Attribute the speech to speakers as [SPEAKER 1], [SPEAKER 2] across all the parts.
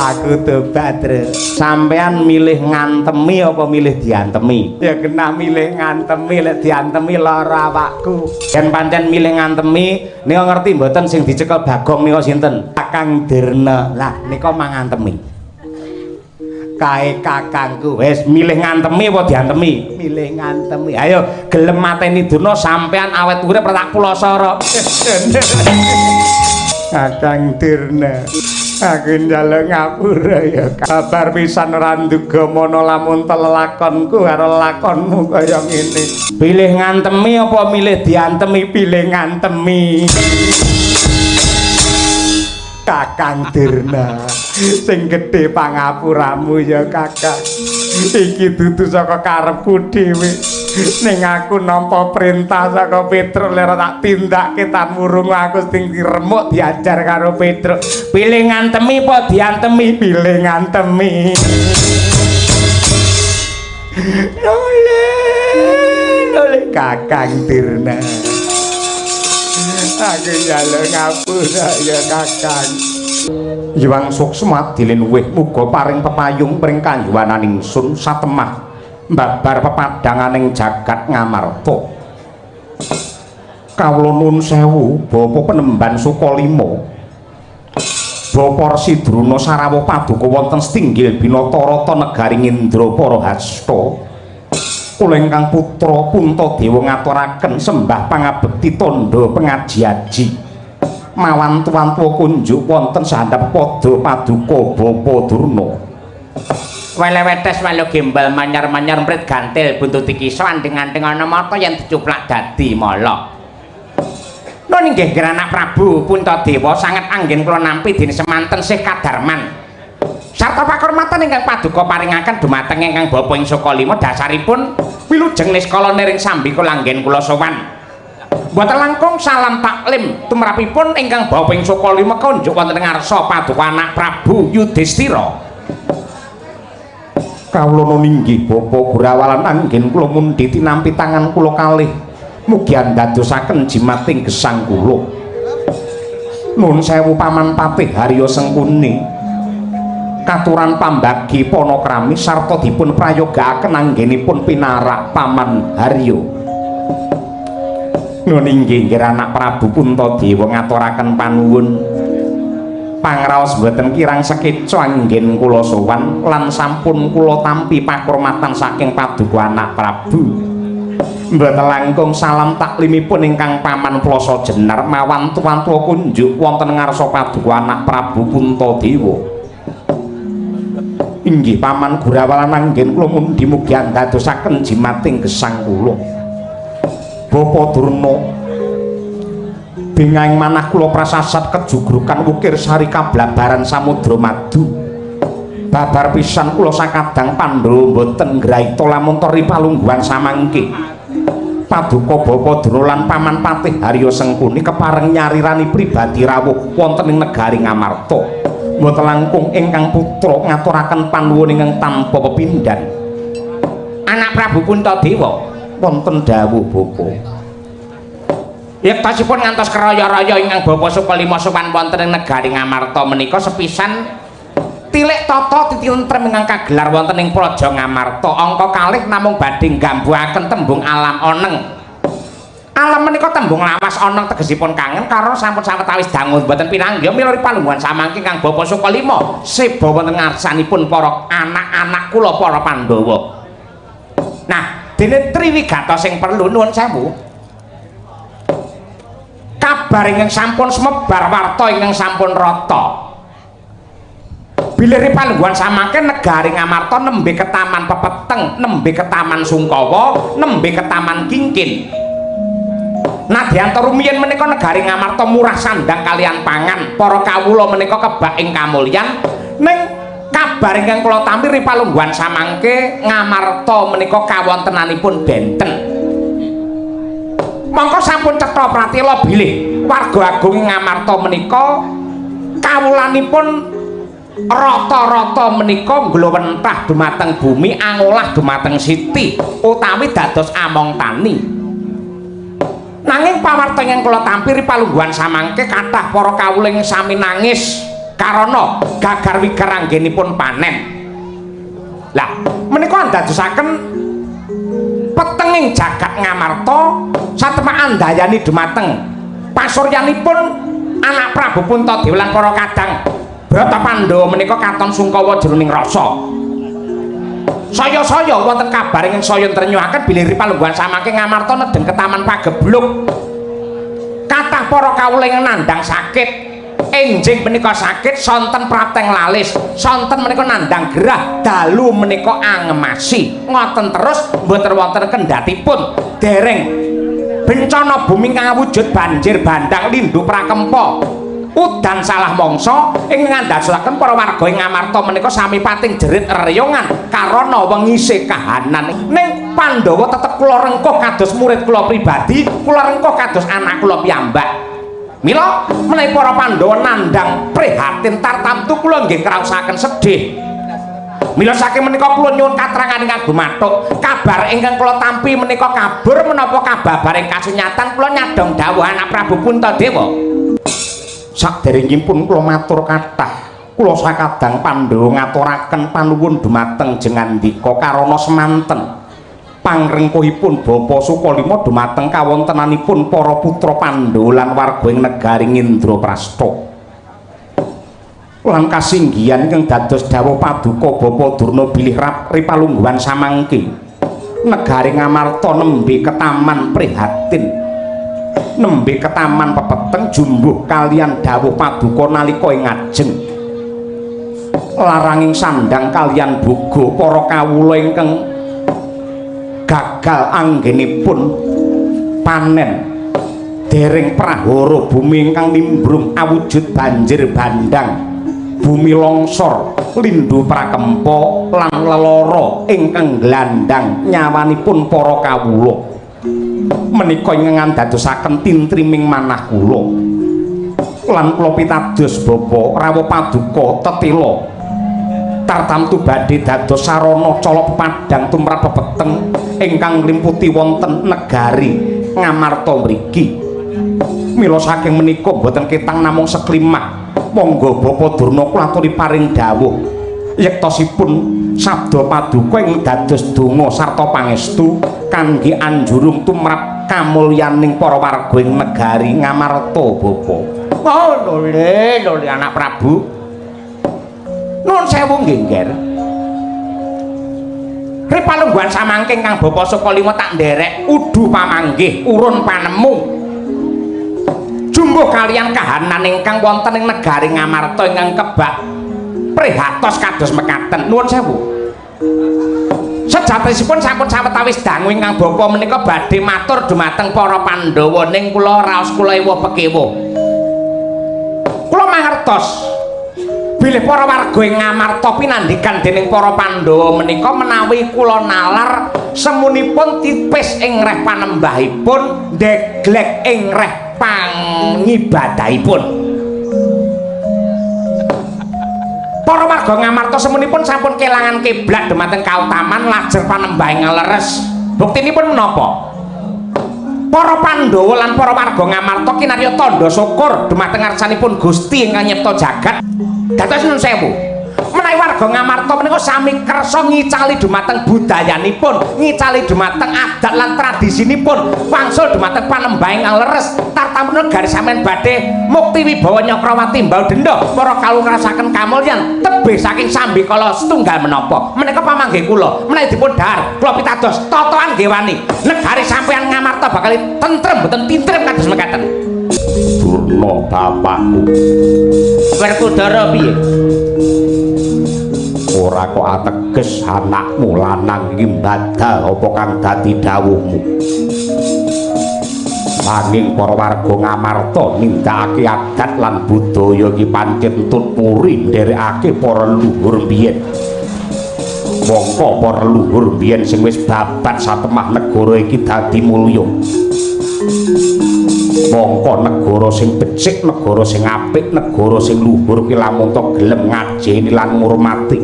[SPEAKER 1] Aku tobat, Tru. Sampean milih ngantemi apa milih diantemi? Ya kena milih ngantemi, lek diantemi lara awakku. Yen pancen milih ngantemi, nika ngerti mboten sing dicekel Bagong nika sinten? Kakang Dirna. Lah nika mangantemi. Kae kakangku. Wis milih ngantemi apa diantemi? Milih ngantemi. Ayo gelem mateni Durna sampean awet urip tak pulasara. Kakang Dirna. Aku njaluk ngapura ya. Kabar pisan ora nduga mono lamun lelakonku karo lakonmu kaya ngene. Pilih ngantemi apa milih diantemi? Pilih ngantemi. Kakang Dirna, sing gedhe pangapuramu ya, Kakang. Iki dudu saka karepku dhewe. Ning aku nampa perintah saka Petruk, lera tak tindakke tan murung aku sing diremuk diajar karo Petruk. Pilih ngantemi apa diantemi? Pilih ngantemi. Lole, lole Kakang Dirna. Aku njaluk ngapura ya, Kakang. Hyang Suksma dilinwih muga paring pepayung pring kayuwanan ingsun satemah mbabar pepadhanganing jagat Ngamarta. Kawula nuwun sewu Bapa Penemban Sukalima. Bapa Resi Drona sarawuh paduka wonten setinggil Binatarata negari Ngendrapara Hasta. Kula ingkang putra Puntadewa ngaturaken sembah pangabekti tandha pengaji-aji. Mawantu-wantu kunjuk wonten sahandap pada paduka Bapa Durna.
[SPEAKER 2] Welewetes walo gembal manyar-manyar mprit gantil buntut kisa anting-anting ana mata yen dicuplak dadi mala. Nun inggih Anak Prabu Puntadewa, sanget anggen kula nampi dene semanten sih kadarman. Sarta pakurmatan ingkang paduka paringaken dumateng ingkang bapa ing Sukalima, dasaripun wilujeng niskala niring sambi kula anggen kula sowan. Mboten langkung salam taklim tumrapipun ingkang bapa ing Sukalima konjuk wonten ngarsa paduka Anak Prabu Yudhistira.
[SPEAKER 1] Kawula ninggih Bapa Gurawalan, anggen kula mundhi tinampi tangan kula kalih. Mugi andadosaken jimating gesang kula. Nuwun sewu Paman Patih Harya Sengkuni. Katuran pambagi panakrami sarta dipun prayogakaken anggenipun pinarak, Paman Harya. Nuwun inggih nggih Anak Prabu Puntadewa ngaturaken panuwun. Pangraos mboten kirang sekeca anggen kula sowan lan sampun kula tampi pakurmatan saking paduka Anak Prabu. Mboten langkung salam taklimipun ingkang Paman Plasa Jenar mawantu-wantu kunjuk wonten ngarsa paduka Anak Prabu Puntadewa. Inggih Paman Gurawalan, anggen kula mundi mugi andadosaken jimating gesang kula. Bapa Durna, bingahing manah kula prasasat kejugrukan wukir sari kablabaran samudra madu. Babar pisan kula sakadang Pandhawa mboten ngraita lamun tori palungguhan samangke. Paduka Bapa Durna lan Paman Patih Harya Sengkuni kepareng nyarirani pribadi rawuh wonten ing negari Ngamarta. Mboten langkung ingkang putra ngaturaken panuwun ingkang tanpa pepindhan.
[SPEAKER 2] Anak Prabu Puntadewa,
[SPEAKER 1] wonten dawuh, Bapa?
[SPEAKER 2] Yektosipun ngantos keraya-raya ingkang bapa Sukalima sowan wonten ing negari Ngamarta menika sepisan tilik tata titi tentrem ingkang kagelar wonten ing Praja Ngamarta. Angka kalih namung badhe nggambuhaken tembung alam oneng. Alam menika tembung lawas, oneng tegesipun kangen, karena sampun sawetawis dangu mboten pinanggih milari palungguhan samangke kang bapa Sukalima seba wonten ngarsanipun para anak-anak kula para Pandhawa. Nah, dene triwigata sing perlu, nuwun sewu. Kabar ingkang sampun semebar, warta ingkang sampun rata. Bilih palungguhan samangke negari Ngamarta nembe ketaman pepeteng, nembe ketaman sungkawa, nembe ketaman kingkin. Nadyan rumiyin menika negari Ngamarta murah sandang kaliyan pangan, para kawula menika kebak ing kamulyan, ning kabar ingkang kula tampi ri palungguhan samangke Ngamarta menika kawontenanipun benten. Mongko sampun cetha pratela bilih warga agung Ngamarta menika kawulanipun rata-rata menika nglowentah dumateng bumi, angolah dumateng siti utawi dados among tani. Nanging pawarta ingkang kula tampi ri palungguhan samangke kathah para kawula ing sami nangis. Karana gagar wigar anggenipun panen. Lah, menika andadosaken petenging jagat Ngamarta satemah andayani dumateng pasuryanipun anak Prabu Puntadewa lan para kadang Brata Pandhawa menika katon sungkawa jroning rasa. Saya-saya wonten kabar ingkang saya trenyuhaken bilih palungguhan samangke Ngamarta nedheng ketaman pagebluk. Kathah para kawula ingkang nandhang sakit. Enjing menika sakit sonten prateng lalis, sonten menika nandhang gerah, dalu menika angemasi. Ngoten terus mboten wonten kendhatipun. Dereng bencana bumi kawujud banjir bandang lindu prakempa. Udan salah mangsa ing ngandadosaken para warga ing Ngamarta menika sami pating jerit reyongan karana wengise kahanan. Ning Pandhawa tetep kula rengkuh kados murid kula pribadi, kula rengkuh kados anak kula piyambak. Mila menawi para Pandhawa nandhang prihatin tartamtu kula nggih ngraosaken sedih. Mila saking menika kula nyuwun katrangan ingkang gumathuk. Kabar ingkang kula tampi menika kabur menapa kababaring kasunyatan kula nyadong dawuh anak Prabu Puntadewa.
[SPEAKER 1] Saderengipun kula matur kathah, kula sakadang Pandhawa ngaturaken panuwun dumateng jengandika karana semanten pangrengkuhipun Bapa Sukalima dumateng kawontenanipun para putra Pandhawa lan warga ing negari Indraprasta. Lan kasinggihan ingkang dados dawuh paduka Bapa Durna bilih ripalungguhan samangke negari Ngamarta nembe ketaman prihatin, nembe ketaman pepeteng jumbuh kalian dawuh paduka nalika ing ngajeng laranging sandang kalian boga para kawula ingkang gagal anggenipun panen dereng prahara bumi ingkang nimbrung awujud banjir bandang, bumi longsor, lindu prakempa lan lelara ingkang glandang nyawanipun para kawula. Menika ingkang ngandadosaken tintriming manah kula lan kula pitados Bapa rawuh paduka tetila tartamtu badhe dados sarana colok padhang tumrap pepeteng ingkang nglimputi wonten negari Ngamarta mriki. Mila saking menika boten ketang namung seklimah, monggo Bapa Durna kula aturi paring dawuh yektosipun sabda paduka ing dados donga sarta pangestu kangge anjurung tumrap kamulyaning para warga ing negari Ngamarta, Bapa.
[SPEAKER 2] Oh, lho lho anak Prabu. Nuwun sewu nggih, Ngger. Ripalungguhan samangke Kang Bapa Sukalima tak nderek udu pamanggih urun panemu. Jumbuh kalian kahanan ingkang wonten ing negari Ngamarta ingkang kebak prihatos kados mekaten. Nuwun sewu. Sejatosipun sampun sawetawis dangu ingkang bapa menika badhe matur dumateng para Pandhawa ning kula raos kula ewuh pekewuh. Kula mangertos bilih para warga ing Ngamarta pinandhikan dening para Pandhawa menika menawi kula nalar semunipun tipis ing reh panembahipun, ndeglek ing reh pangibadahipun. Para warga Ngamarta semunipun sampun kelangan kiblat dumateng kautaman lajer panembah ing leres. Buktinipun menapa? Para Pandhawa lan para warga Ngamarta kinarya tandha syukur dumateng ngarsanipun Gusti ingkang nyipta jagat. Dados nuwun sewu. Menawi warga Ngamarta menika sami kersa ngicali dumateng budayanipun, ngicali dumateng adat lan tradisinipun, wangsul dumateng panembah ingkang leres, tartamtu negari sampeyan badhe mukti wibawa Nyakrawati mbau denda para kawula ngrasaken kamulyan tebih saking sambikala setunggal menapa. Menika pamanggih kula, menawi dipun dhahar kula pitados totohan nggih wani. Negari sampeyan Ngamarta bakal tentrem boten tintrem kados mekaten.
[SPEAKER 1] Durna bapakku.
[SPEAKER 2] Werkudara piye?
[SPEAKER 1] Ora kok ateges anakmu lanang iki mbadal apa kang dadi dawuhmu. Nanging para warga Ngamarta nindakake adat lan budaya iki pancen tut muri nderekake para leluhur biyen. Mongko para leluhur biyen sing wis babat satemah negara iki dadi mulya. Mongko negara sing becik, negara sing apik, negara sing luhur ki lamun ta gelem ngajeni lan ngurmati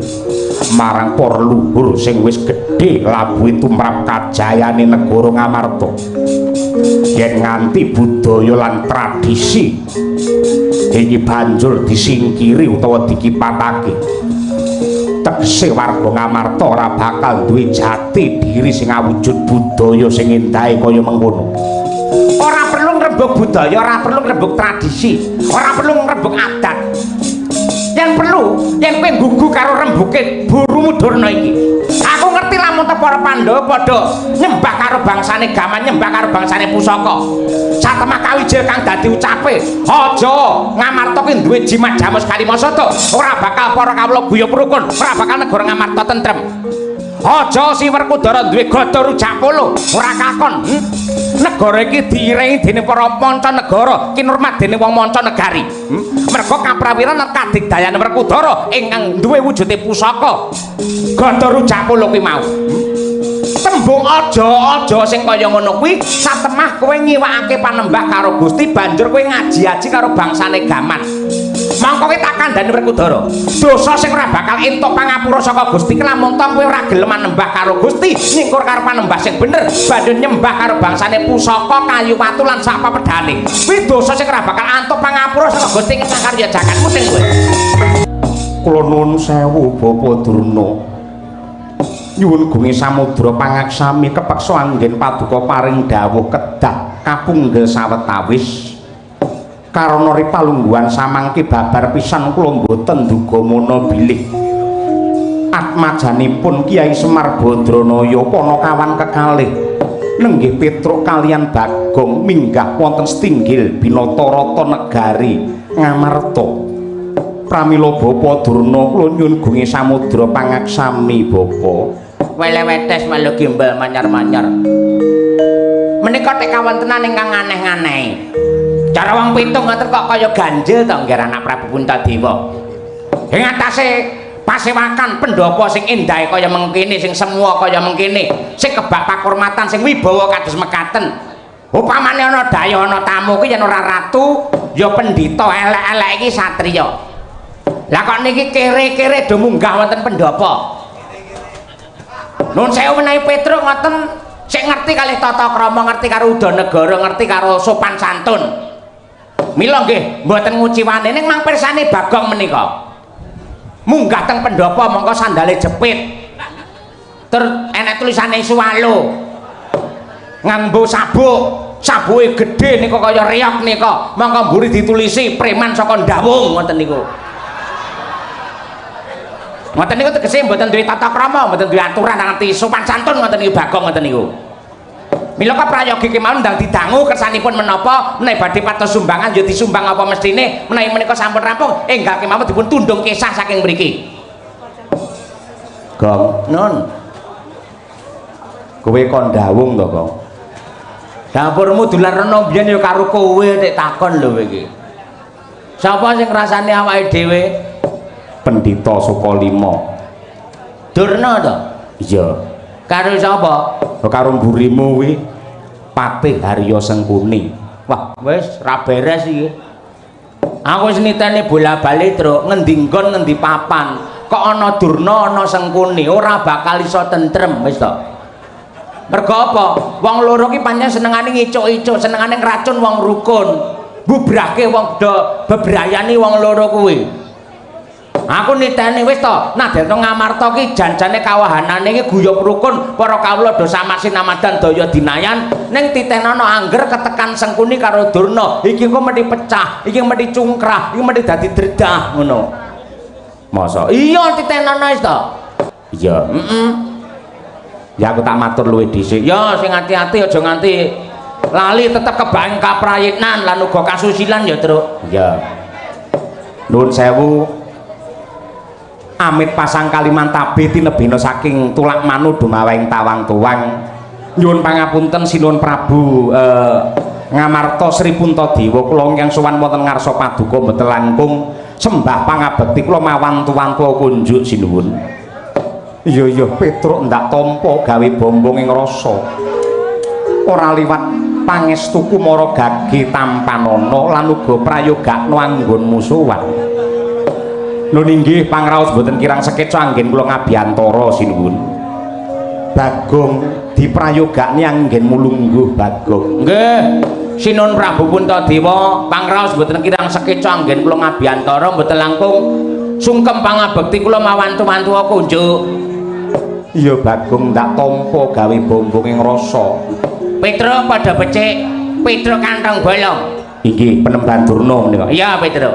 [SPEAKER 1] marang para leluhur sing wis gedhe labuhe tumrap kajayane negara Ngamarta. Yen nganti budaya lan tradisi iki banjur disingkiri utawa dikipatake, tegese warga Ngamarta ora bakal duwe jati diri sing awujud budaya sing endahe kaya mengkono.
[SPEAKER 2] Ora perlu ngrembug budaya, ora perlu ngrembug tradisi, ora perlu ngrembug adat. Yang perlu yen kowe nggugu karo rembuke Gurumu Durna iki. Aku ngerti lamun te para Pandhawa padha nyembah karo bangsane gaman, nyembah karo bangsane pusaka. Satemah kawijil kang dadi ucape, aja Ngamarta ki duwe jimat jamus kalimasada, ora bakal para kawula guyub rukun, ora bakal negara Ngamarta tentrem. Aja si Werkudara duwe gada rujak polo, ora kakon. Negara iki diiringi dening para manca negara, kinurmat dening wong manca negari. Merga kaprawiran lan kadigdayan Werkudara ingkang duwe wujude pusaka gada rujak polo kuwi mau. Tembung aja-aja sing kaya ngono kuwi satemah kowe nyiwakake panembah karo Gusti, banjur kowe ngaji-aji karo bangsane gaman. Mongko kowe tak kandhani Werkudara, dosa sing ora bakal entuk pangapura saka Gusti lamun to kowe ora gelem manembah karo Gusti, nyingkur karo panembah sing bener, banjur nyembah karo bangsane pusaka kayu watu lan sak papedhane. Kuwi dosa sing ora bakal antuk pangapura saka Gusti ing sakarya jagat mudeng kowe.
[SPEAKER 1] Kula nuwun sewu, Bapak Durna. Nyuwun gunge samudra pangaksami, kepeksa anggen paduka paring dawuh kedah kapunggel sawetawis. Karana ripalungguhan samangke babar pisan kula mboten dugamana bilih atmajanipun Kyai Semar Badranaya panakawan kekalih nenggih Petruk kaliyan Bagong minggah wonten setinggil Binatarata negari Ngamarta. Pramila Bapak Durna, kula nyuwun gunge samudra pangaksami, Bapak.
[SPEAKER 2] Wele-wetes melu gimbal manyar-manyar. Menika tek kawontenan ingkang aneh-aneh. Cara wong pitung ngoten kok kaya ganjil to, nggih anak Prabu Puntadewa. Ing atase pasewakan pendhapa sing endahe kaya mengkene, sing semua kaya mengkene, sing kebak pakurmatan, sing wibawa kados mekaten. Upamane ana dayuh ana tamu ki yen ora ratu, ya pendhita, elek-elek iki satriya. Lah kok niki kere-kere do munggah wonten pendhapa. Nun sewu, menawi Petruk ngoten sik ngerti kalih tata krama, ngerti karo udanegara, ngerti karo sopan santun. Mila nggih mboten nguciwane, ning mang pirsani Bagong menika. Munggah teng pendhapa mongko sandale jepit. Tur enek tulisane Swallow. Nganggo sabuk, sabuke gedhe nika kaya reok nika. Mongko mburi ditulisi preman saka Ndawung ngoten niku. Ngoten niku tegese mboten duwe tata krama, mboten duwe aturan, ngerti sopan santun ngoten niku Bagong ngoten niku. Mila prayogi kemawon ndang didangu kersanipun menapa, menawi badhe pados sumbangan ya disumbang apa mestine, menawi menika sampun rampung enggal kemawon dipun tundung kisah saking mriki.
[SPEAKER 1] Gong,
[SPEAKER 2] Nun,
[SPEAKER 1] kowe kon dawung to, Gong?
[SPEAKER 2] Dapurmu dolan rena biyen ya karo kowe tek takon lho kowe iki. Sapa sing ngrasani awake dhewe?
[SPEAKER 1] Pendhita Sukalima.
[SPEAKER 2] Durna to?
[SPEAKER 1] Iya.
[SPEAKER 2] Karo sapa?
[SPEAKER 1] Karo mburimu kuwi, Patih Harya Sengkuni.
[SPEAKER 2] Wah, wis ra beres iki. Aku wis niteni bola-bali, Truk, ngendi nggon ngendi papan. Kok ana Durna ana Sengkuni, ora bakal iso tentrem wis to. Mergo apa? Wong loro ki pancen senengane ngicuk-icuk, senengane ngracun wong rukun. Bubrahke wong do bebrayani wong loro kuwi. Aku niteni wis to, nadyan to Ngamarta ki janjane kawahanane iki guyub rukun, para kawula do samasinamadan daya dinayan, ning titenono angger ketekan Sengkuni karo Durna, iki engko mesti pecah, iki mesti cungkrah, iki mesti dadi dredah ngono.
[SPEAKER 1] Masa?
[SPEAKER 2] Iya, titenono wis to.
[SPEAKER 1] Iya.
[SPEAKER 2] Heeh.
[SPEAKER 1] Ya aku tak matur luwih dhisik.
[SPEAKER 2] Ya sing ati-ati, aja nganti lali, tetep kebaeng kaprayitnan lan uga kasusilan ya, Truk.
[SPEAKER 1] Iya. Nuwun sewu. Amit pasang Kalimantabe tinebihna saking tulak manu dumaweng tawang-tuwang. Nyuwun pangapunten, Sinuwun Prabu Ngamarta Sri Puntadewa, kula ingkang sowan wonten ngarsa paduka mboten langkung sembah pangabekti kula mawantu-wantu kunjuk, sinuwun. Iya iya, Petruk ndak tampa gawe bombong ing rasa. Ora liwat pangestuku mara gage tampanana lan uga prayogakno anggonmu sowan. Nun inggih pangraos, mboten kirang sekeca anggen kula ngabiyantara, sinuwun. Bagong, diprayogakne anggen mulungguh, Bagong.
[SPEAKER 2] Nggih. Sinuhun Prabu Puntadewa, pangraos mboten kirang sekeca anggen kula ngabiyantara, mboten langkung sungkem pangabekti kula mawantu-wantu kunjuk.
[SPEAKER 1] Iya, Bagong, ndak tampa gawe bombong ing rasa.
[SPEAKER 2] Petruk padha becik, Petruk kantong bolong.
[SPEAKER 1] Inggih, Penemban Durna menika.
[SPEAKER 2] Iya, Petruk.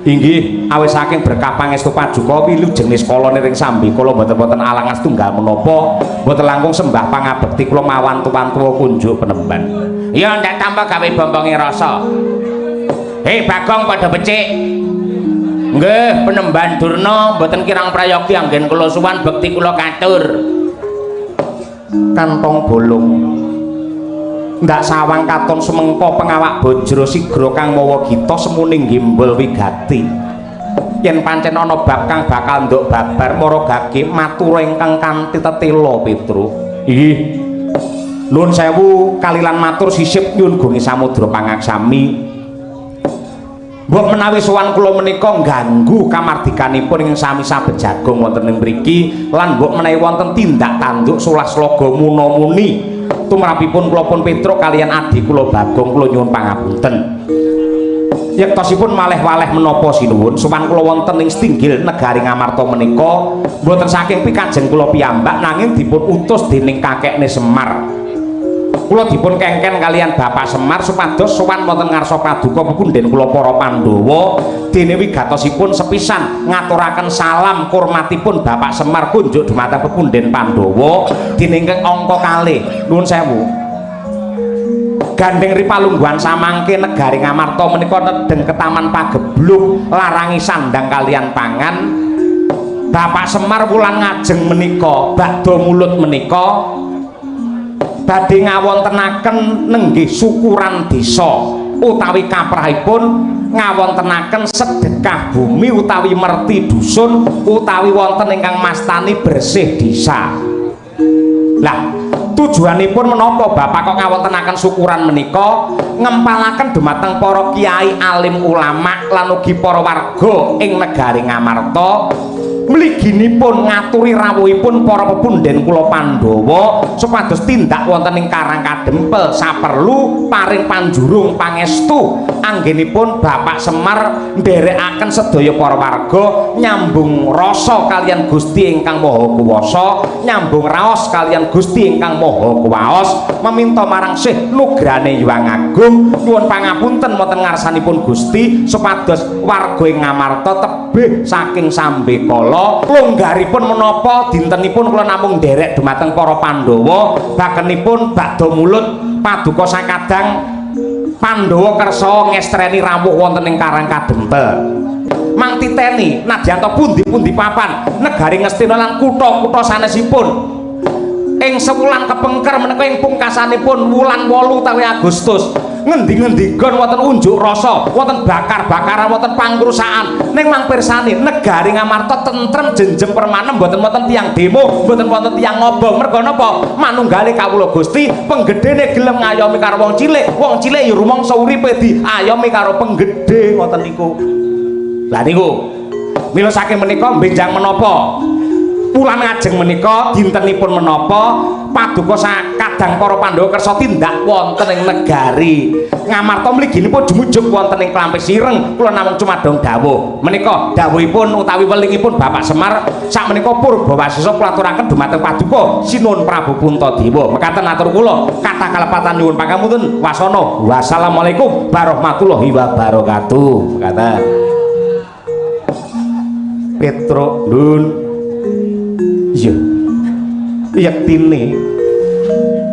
[SPEAKER 1] Inggih, awit saking berkah pangestu paduka wilujeng niskala niring sambekala mboten wonten alangan setunggal menapa, mboten langkung sembah pangabekti kula mawantu-wantu kunjuk, Penemban.
[SPEAKER 2] Iya, ndak tampa gawe bombonge rasa. Hei, Bagong padha becik. Nggih, Penemban Durna, mboten kirang prayogi anggen kula suwan bekti kula katur.
[SPEAKER 1] Kantong bolong. Ndak sawang katon semengko pengawak bajra sigra kang mawa gita semuning gembol wigati. Yen pancen ana bab kang bakal nduk babar maragake matura ingkang kanthi tetela, Petruk. Inggih. Nuwun sewu kalilan matur sisip nyuwun gungi samudra pangaksami. Mbok menawi sowan kula menika ngganggu kamardikanipun ing sami sabejagung wonten ing mriki lan mbok menawi wonten tindak tanduk solah sloga muna-muni tumrapipun kula pun Petruk kaliyan adi kula Bagong, kula nyuwun pangapunten. Yektosipun maleh-waleh menapa, sinuwun, sowan kula wonten ing setinggil negari Ngamarta menika mboten saking pikajeng kula piyambak, nanging dipun utus dening kakekne Semar. Kula dipun kengken kaliyan Bapak Semar supados sowan wonten ngarsa paduka pepundhen kula para Pandhawa, dene wigatosipun sepisan ngaturaken salam kurmatipun Bapak Semar kunjuk dumateng pepundhen Pandhawa, dene ingkang angka kalih. Nuwun sewu, gandeng ripalungguhan samangke negari Ngamarta menika nedheng ketaman pagebluk larangi sandang kaliyan pangan. Bapak Semar wulan ngajeng menika bakda mulut menika badhe ngawontenaken nenggih syukuran desa utawi kaprahipun ngawontenaken sedekah bumi utawi merti dusun utawi wonten ingkang mastani bersih desa. Lah, tujuanipun menapa Bapak kok ngawontenaken syukuran menika? Ngempalaken dumateng para kiai, alim ulama lan ugi para warga ing negari Ngamarta mliginipun ngaturi rawuhipun para pepundhen kula Pandhawa supados tindak wonten ing Karang Kadempel saperlu paring panjurung pangestu anggenipun Bapak Semar nderekaken sedaya para warga nyambung rasa kaliyan Gusti ingkang Maha Kuwasa, nyambung raos kaliyan Gusti ingkang Maha Kuwaos, meminta marang Sih Nugrane Hyang Agung, nyuwun pangapunten wonten ngarsanipun Gusti supados warga ing Ngamarta tebih saking sambekala. Longgaripun menapa dintenipun kula namung nderek dumateng para Pandhawa, bakenipun bakda mulut paduka sakadang Pandhawa kersa ngestreni rawuh wonten ing Karang Kadempel. Mang titeni nadyan ta pundi-pundi papan negari Ngastina lan kutha-kutha sanesipun ing sewulan kepengker menika ing pungkasanipun wulan 8 utawi Agustus, ngendi-ngendi gon wonten unjuk rasa, wonten bakar-bakaran, wonten pangrusakan, ning mang pirsani negari Ngamarta tentrem jenjem permanem, mboten wonten tiyang demo, mboten wonten tiyang ngobong. Merga napa? Manunggale kawula Gusti, penggedhene gelem ngayomi karo wong cilik, wong cilik ya rumangsa uripe diayomi karo penggedhe, ngoten niku. Lah niku mila saking menika benjang menapa wulan ngajeng menika dintenipun menapa paduka sakadang para Pandhawa kersa tindak wonten ing negari Ngamarta mliginipun jumujuk wonten ing Klampis Ireng, kula namung cumadong dawuh menika dawuhipun utawi welingipun Bapak Semar. Sakmenika purba wasesa kula aturaken dumateng paduka Sinuhun Prabu Puntadewa. Mekaten atur kula, kathah kalepatan nyuwun pangapunten. Wasana, wassalamualaikum warahmatullahi wabarakatuh. Mekaten. Petruk, Ndun. Iya, yektine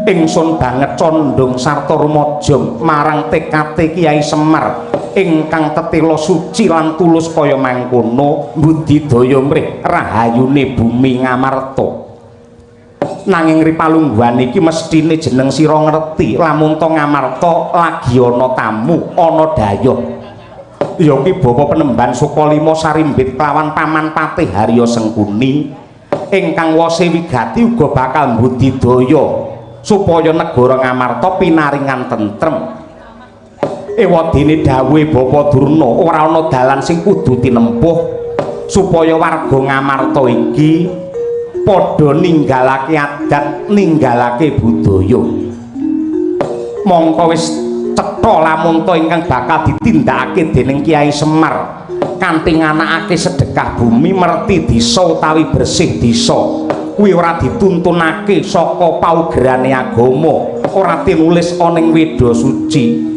[SPEAKER 1] ingsun banget condong sarta rumaja marang tekate Kiai Semar ingkang tetela suci lan tulus kaya mangkono mbudidaya mrih rahayune bumi Ngamarta. Nanging ripalungguhan iki mesthine jeneng sira ngerti lamun to Ngamarta lagi ana tamu, ana dayoh, ya ki Bapak Penemban Sukalima sarimbit kelawan Paman Patih Harya Sengkuni ingkang wose wigati uga bakal mbudidaya supaya negara Ngamarta pinaringan tentrem. Ewadene dawuhe Bapak Durna, ora ana dalan sing kudu tinempuh supaya warga Ngamarta iki Padha ninggalake adat, ninggalake budaya. Mongko wis cetha lamunta ingkang bakal ditindakake dening Kiai Semar kanthi nganakake sedekah bumi, merti desa utawi bersih desa kuwi ora dituntunake saka paugerane agama, ora tinulis ana ing Weda Suci.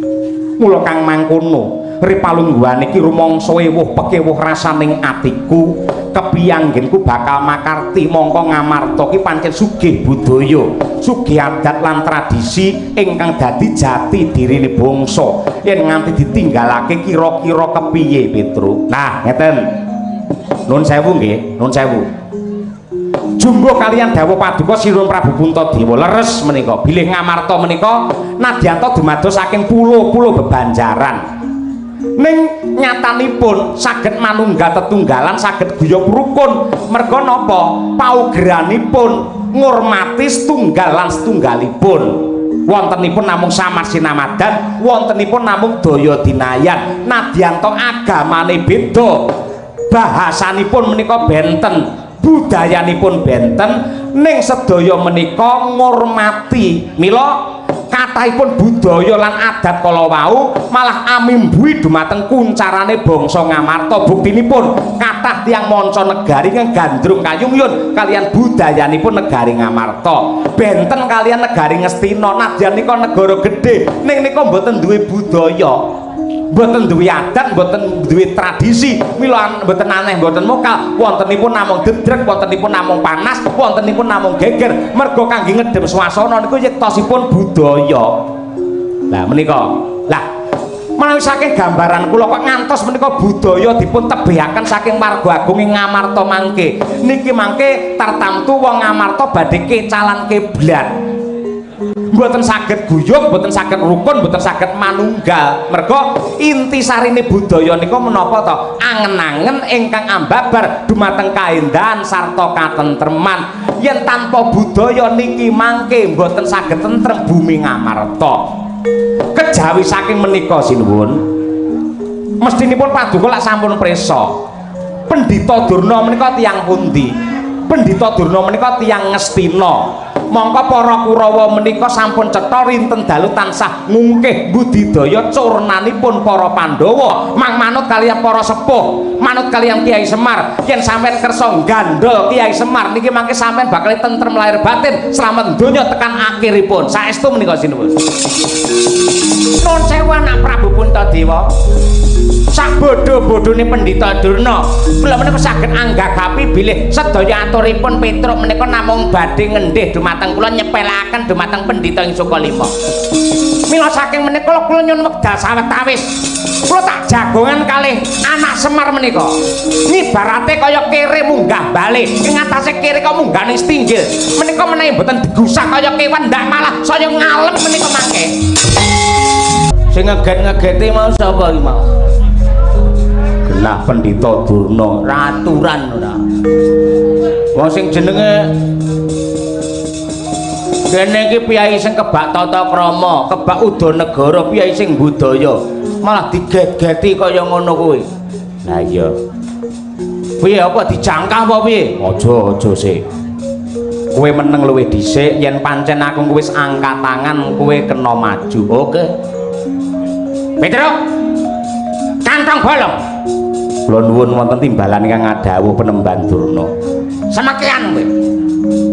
[SPEAKER 1] Mula kang mangkono ripalungguhan iki rumangsa ewuh pekewuh rasaning atiku, kepiyanggenku bakal makarti mongko Ngamarta ki pancen sugih budaya, sugih adat lan tradisi ingkang dadi jati dirine bangsa. Yen nganti ditinggalake kira-kira kepiye, Petruk? Nah, ngeten. Nun sewu nggih, nun sewu. Jumbuh kaliyan dawuh paduka Sinuwun Prabu Puntadewa, leres menika bilih Ngamarta menika nadyanta dumados saking pulo-pulo bebanjaran, ning nyatanipun saged manunggal tetunggalan, saged guyub rukun. Merga napa? Paugeranipun ngurmati setunggal lan setunggalipun. Wontenipun namung samar sinamadan, wontenipun namung daya dinayan. Nadyanta agamane beda, bahasanipun menika benten, budayanipun benten, ning sedaya menika ngurmati. Mila kathahipun budaya lan adat kala wau malah amimbuhi dumateng kuncarane bangsa Ngamarta. Buktinipun kathah tiyang manca negari ingkang gandrung kayungyun kaliyan budayanipun negari Ngamarta. Benten kaliyan negari Ngastina, nadyan nika negara gedhe, ning nika mboten duwe budaya, mboten duwe adat, mboten duwe tradisi. Mila mboten aneh, mboten mokal wontenipun namung dedrek, wontenipun namung panas, wontenipun namung geger. Merga kangge ngedem swasana niku yektosipun budaya. Lah menika, lah menawi saking gambaran kula kok ngantos menika budaya dipun tebihaken saking warga agung ing Ngamarta mangke. Niki mangke tartamtu wong Ngamarta badhe kecalan kiblat. Mboten saged guyub, mboten saged rukun, mboten saged manunggal. Merga intisarine budaya nika menapa to? Angen-angen ingkang ambabar dumateng kaendahan sarta katentreman. Yen tanpa budaya niki mangke mboten saged tentrem bumi Ngamarta. Kejawi saking menika, sinuwun, mestinipun paduka lak sampun prisa. Pendhita Durna menika tiyang pundi? Pendhita Durna menika tiyang Ngastina. Mongko para Kurawa menika sampun cetha rinten dalu tansah ngungkih budidaya curnanipun para Pandhawa, mang manut kaliyan para sepuh, manut kaliyan Kiai Semar. Yen sampeyan kersa gandol Kiai Semar niki mangke sampeyan bakal tentrem lahir batin, slamet donya tekan akhiripun. Saestu menika, sinuwun. Nun sewu, anak Prabu Puntadewa. Sak bodho-bodhone Pendhita Durna, kula menika saged anggagapi bilih sedaya aturipun Petruk menika namung badhe ngendih dumateng kula, nyepelekaken dumateng pendhita ing Sukalima. Mila saking menika kula nyuwun wekdal sawetawis. Kula tak jagongan kalih anak Semar menika. Ngibarate kaya kere munggah bale, ing atase kere kok munggah ning stinggil. Menika menawi mboten digusak kaya kewan ndak malah saya ngalem menika mangke. Sing ngeget-ngegeti mau sapa iki mau? Genah Pendhita Durna. Raturan ora. Wong sing jenenge kene iki piyai sing kebak tata krama, kebak udanegara, piyai sing budaya, malah diget-geti kaya ngono kuwi. Lah iya. Piye, apa dijangkah apa piye? Aja, aja sik. Kowe meneng luwih dhisik, yen pancen aku wis angkat tangan kowe kena maju. Oke. Petruk. Kantong bolong. Kula nuwun wonten timbalan ingkang ngadhawuh, Penemban Durna. Semekian kowe.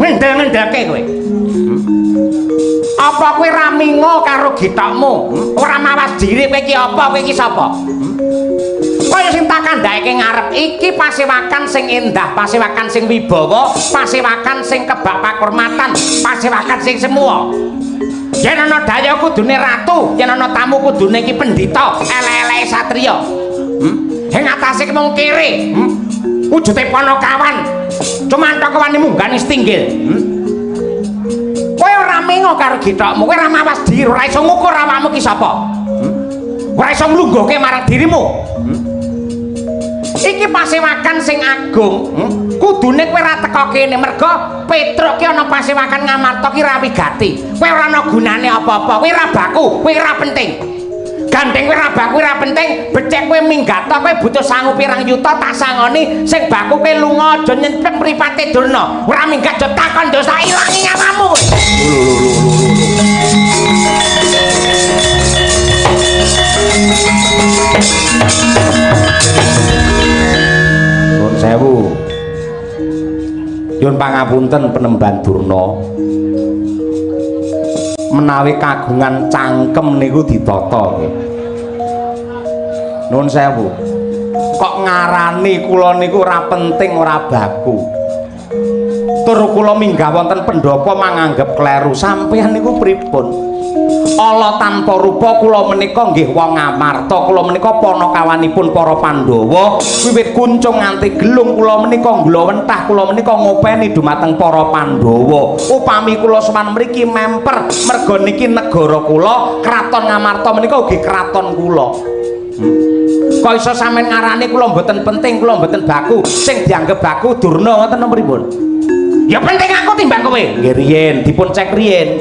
[SPEAKER 1] Ngendel-ngendelke kowe. Apa kowe ra mingo karo githokmu? Ora mawas diri kowe iki apa? Kowe iki sapa? Kaya sing tak kandhake ngarep iki pasewakan sing endah, pasewakan sing wibawa, pasewakan sing kebak pakurmatan, pasewakan sing semua. Yen ana daya kudune ratu, yen ana tamu kudune iki pendhita, elek-eleke satriya. Ing atase ki mung kere. Wujude panakawan. Cumanthok wani munggah ning stinggil. Kowe ora mengo karo githokmu, kowe ora mawas diri, ora iso ngukur awakmu ki sapa. Ora iso nglungguhke marang dirimu. Iki pasewakan sing agung. Kudune kowe ora teka kene merga Petruk ki ana pasewakan Ngamarta ki ra wigati. Kowe ora ana gunane apa-apa, kowe ora baku, kowe ora penting.
[SPEAKER 2] Gandeng kowe ora baku ora penting, becik kowe minggat to, kowe butuh sangu pirang yuta tak sangoni, sing baku kowe lunga aja nyentrep mripate Durna. Ora minggat aja takon dosa ilangi nyawamu kowe.
[SPEAKER 1] Nuwun sewu. Nyuwun pangapunten penemban Durna. Menawi kagungan cangkem niku ditata nggih. Nuwun sewu. Kok ngarani kula niku ora penting ora baku. Tur kula minggah wonten pendhapa manganggep kleru. Sampeyan niku pripun? Ala tanpa rupa kula menika nggih wong Ngamarta, kula menika panakawanipun para Pandhawa, wiwit kuncung nganti gelung kula menika nglowentah, kula menika ngopeni dumateng para Pandhawa. Upami kula sowan mriki memper, merga niki negara kula, kraton Ngamarta menika ugi kraton kula. Kok iso sampeyan ngarani kula mboten penting, kula mboten baku, sing dianggep baku Durna ngoten napa pripun?
[SPEAKER 2] Ya penting aku timbang kowe.
[SPEAKER 1] Nggih riyin, dipun cek riyin.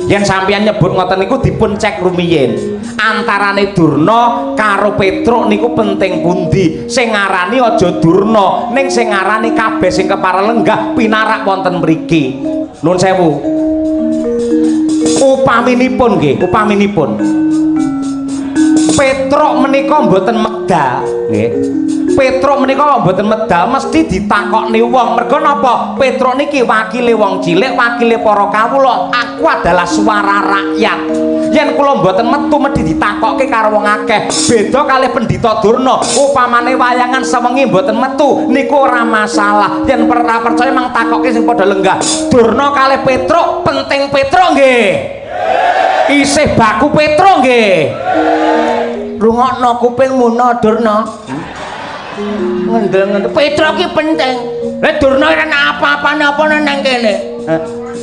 [SPEAKER 1] Yen sampeyan nyebut ngoten niku dipun cek rumiyin. Antarane Durna karo Petruk niku penting pundi? Sing ngarani aja Durna, ning sing ngarani kabeh sing kepara lenggah pinarak wonten mriki. Nuwun sewu. Upaminipun nggih, upaminipun Petruk menika mboten medal, nggih. Petruk menika mboten medal mesti ditakokne wong. Merga napa? Petruk niki wakile wong cilik, wakile para kawula. Aku adalah suara rakyat. Yen kula mboten metu mesti ditakokke karo wong akeh. Beda kalih Pendhita Durna, upamane wayangan sewengi mboten metu niku ora masalah. Yen ora percaya mang takokke sing padha lenggah. Durna kalih Petruk penting Petruk nggih. Isih baku Petruk nggih.
[SPEAKER 2] Rungokno kupingmu no Durna. Ngendel-ngendel Petruk ki penting. Lah Durna ora ana apa-apane apa nang kene.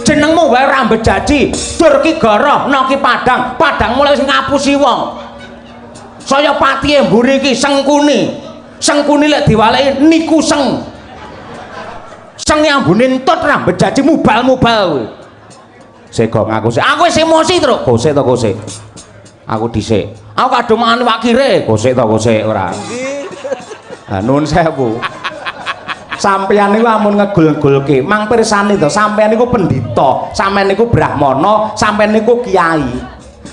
[SPEAKER 1] Jenengmu wae ora mbejaji. Dur ki goroh, no ki padang, padang mulai wis ngapusi wong. Saya patihe mburi iki Sengkuni. Sengkuni lek diwaleki niku seng. Seng ambune entut ra mbejaji mubal-mubal kuwi. Sego ngaku sik.
[SPEAKER 2] Aku wis emosi, Truk.
[SPEAKER 1] Kosek to kosek. Aku dhisik.
[SPEAKER 2] Aku kadung mangan wakire.
[SPEAKER 1] Kosek to kosek ora. Ha nuwun sewu. Sampeyan niku amun ngegul-gulke, mang pirsani to, sampeyan niku pendhita, sampeyan niku brahmana, sampeyan niku kiai.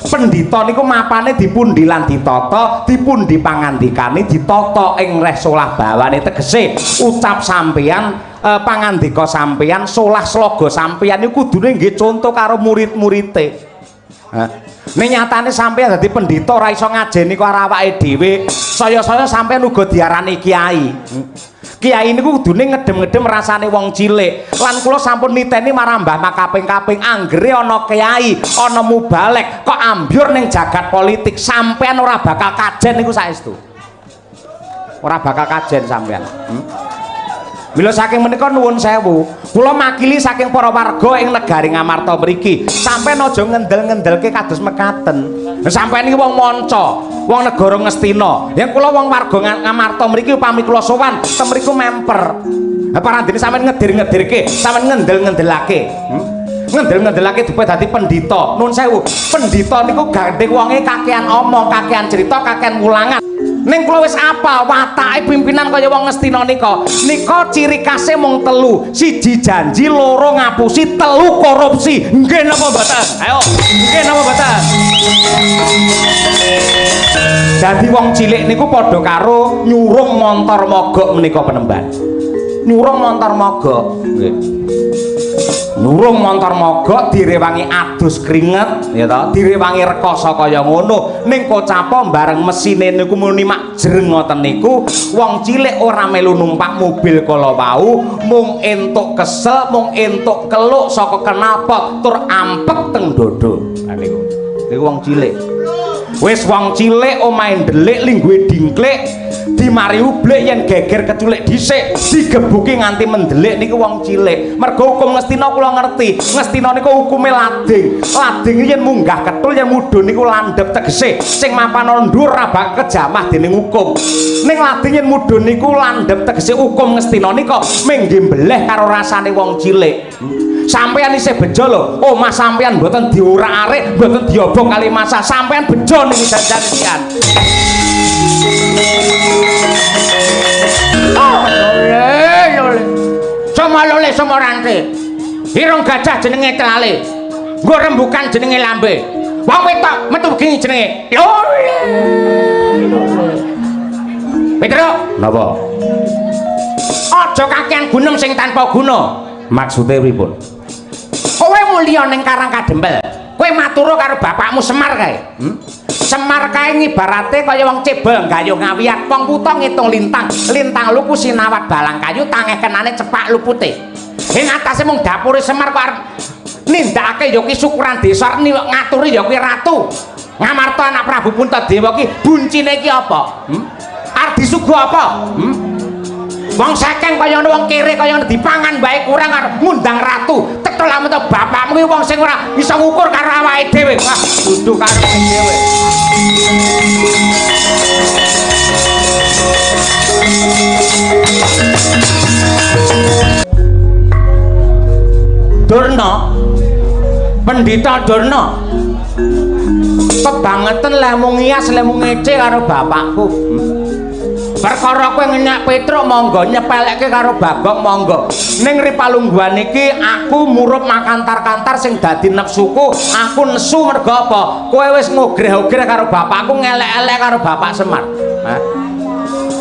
[SPEAKER 1] Pendhita niku mapane dipundi lan ditata, dipundi pangandikane ditata ing reh solah bawane, tegese ucap sampeyan, pangandika sampeyan, solah sloga sampeyan niku kudune nggih conto karo murid-murite. Hah? Ning nyatane sampeyan dadi pendhita ora iso ngajeni karo awake dhewe, saya-saya sampeyan uga diarani kiai. Kiai niku kudune ngedem-ngedem rasane wong cilik. Lan kula sampun niteni marang Mbah makaping-kaping, anggere ana kiai, ana mubalek kok ambyur ning jagat politik, sampeyan ora bakal kajen niku saestu. Ora bakal kajen sampeyan. Mila saking menika nuwun sewu, kula makili saking para warga ing negari Ngamarta mriki, sampeyan aja ngendel-ngendelke kados mekaten. Sampeyan iki wong manca, wong negara Ngastina. Yen kula wong warga Ngamarta mriki upami kula sowan, ten mriku memper. Ha parandene sampeyan ngedir-ngedirke, sampeyan ngendel-ngendelake. Ngendel-ngendelake dupe dadi pendhita. Nuwun sewu, pendhita niku gandeng wonge kakean omong, kakean cerita, kakean wulangan. Ning kula wis apal watake pimpinan kaya wong Ngastina nika. Nika ciri khase mung telu. Siji janji, loro ngapusi, telu korupsi. Nggih napa mboten? Ayo, nggih napa mboten? Dadi wong cilik niku padha karo nyurung montor mogok menika penemban. Nyurung montor mogok, nggih. Nyurung montor mogok direwangi adus kringet, ya toh, direwangi rekoso kaya ngono. Ning kocapo bareng mesine niku muni mak jreng ngoten niku, wong cilik ora melu numpak mobil kala wau, mung entuk kesel, mung entuk keluk saka knalpot tur ampek teng dodo. Lah niku. Niku wong cilik. Wis wong cilik omahe ndelik lingguhe dingklik, dimari ublik yen geger keculik dhisik, digebuki nganti mendelik niku wong cilik. Mergo hukum Ngastina kula ngerti, Ngastina niku hukume lading. Lading yen munggah ketul yen mudhun niku landhep, tegese sing mapan dhuwur ora bakal kejamah dening hukum. Ning lading yen mudhun niku landhep, tegese hukum Ngastina nika mung nggih mbeleh karo rasane wong cilik. Sampeyan isih bejo lho. Omah sampeyan mboten diorak-arik, mboten diobong kali masa. Sampeyan bejo niki janjane pian.
[SPEAKER 2] Oh, lole, lole. Somo lole somo rante. Irung gajah jenenge telale. Nggo rembukan jenenge lambe. Wong wetok metu begini jenenge. Lole. Lole. Petruk,
[SPEAKER 1] Napa?
[SPEAKER 2] Aja kakean gunem sing tanpa guna.
[SPEAKER 1] Maksude pripun?
[SPEAKER 2] Kowe mulya ning Karang Kadempel. Kowe matur karo bapakmu Semar kae. Semar kae ngibarate kaya wong cebol gayuh ngawiyat, wong wuta ngitung lintang, lintang luku sinawat balang kayu tangeh kenane cepak lupute. Ing atase mung dapure Semar kok arep nindakake ya ki syukuran desa ngaturi ya ki ratu. Ngamarta anak Prabu Puntadewa ki buncine ki apa? Arep disuguh apa? Wong sekeng kaya ngono, wong kere kaya ngono dipangan wae kurang arep ngundang ratu. Tetol ameto bapakmu ki wong sing ora bisa ngukur karo awake dhewe. Wah, dudu karo awake dhewe. Durna, Pendhita Durna. Kebangetan lemu ngias, lemu ngece karo bapakku. Perkara kowe ngenyak Petruk monggo, nyepelekke karo Bagong monggo. Ning ripalungguhan iki aku murup makantar-kantar sing dadi nepsuku, aku nesu mergo apa? Kowe wis ngogreh-ogreh karo bapakku, ngelek-elek karo Bapak Semar. Hah?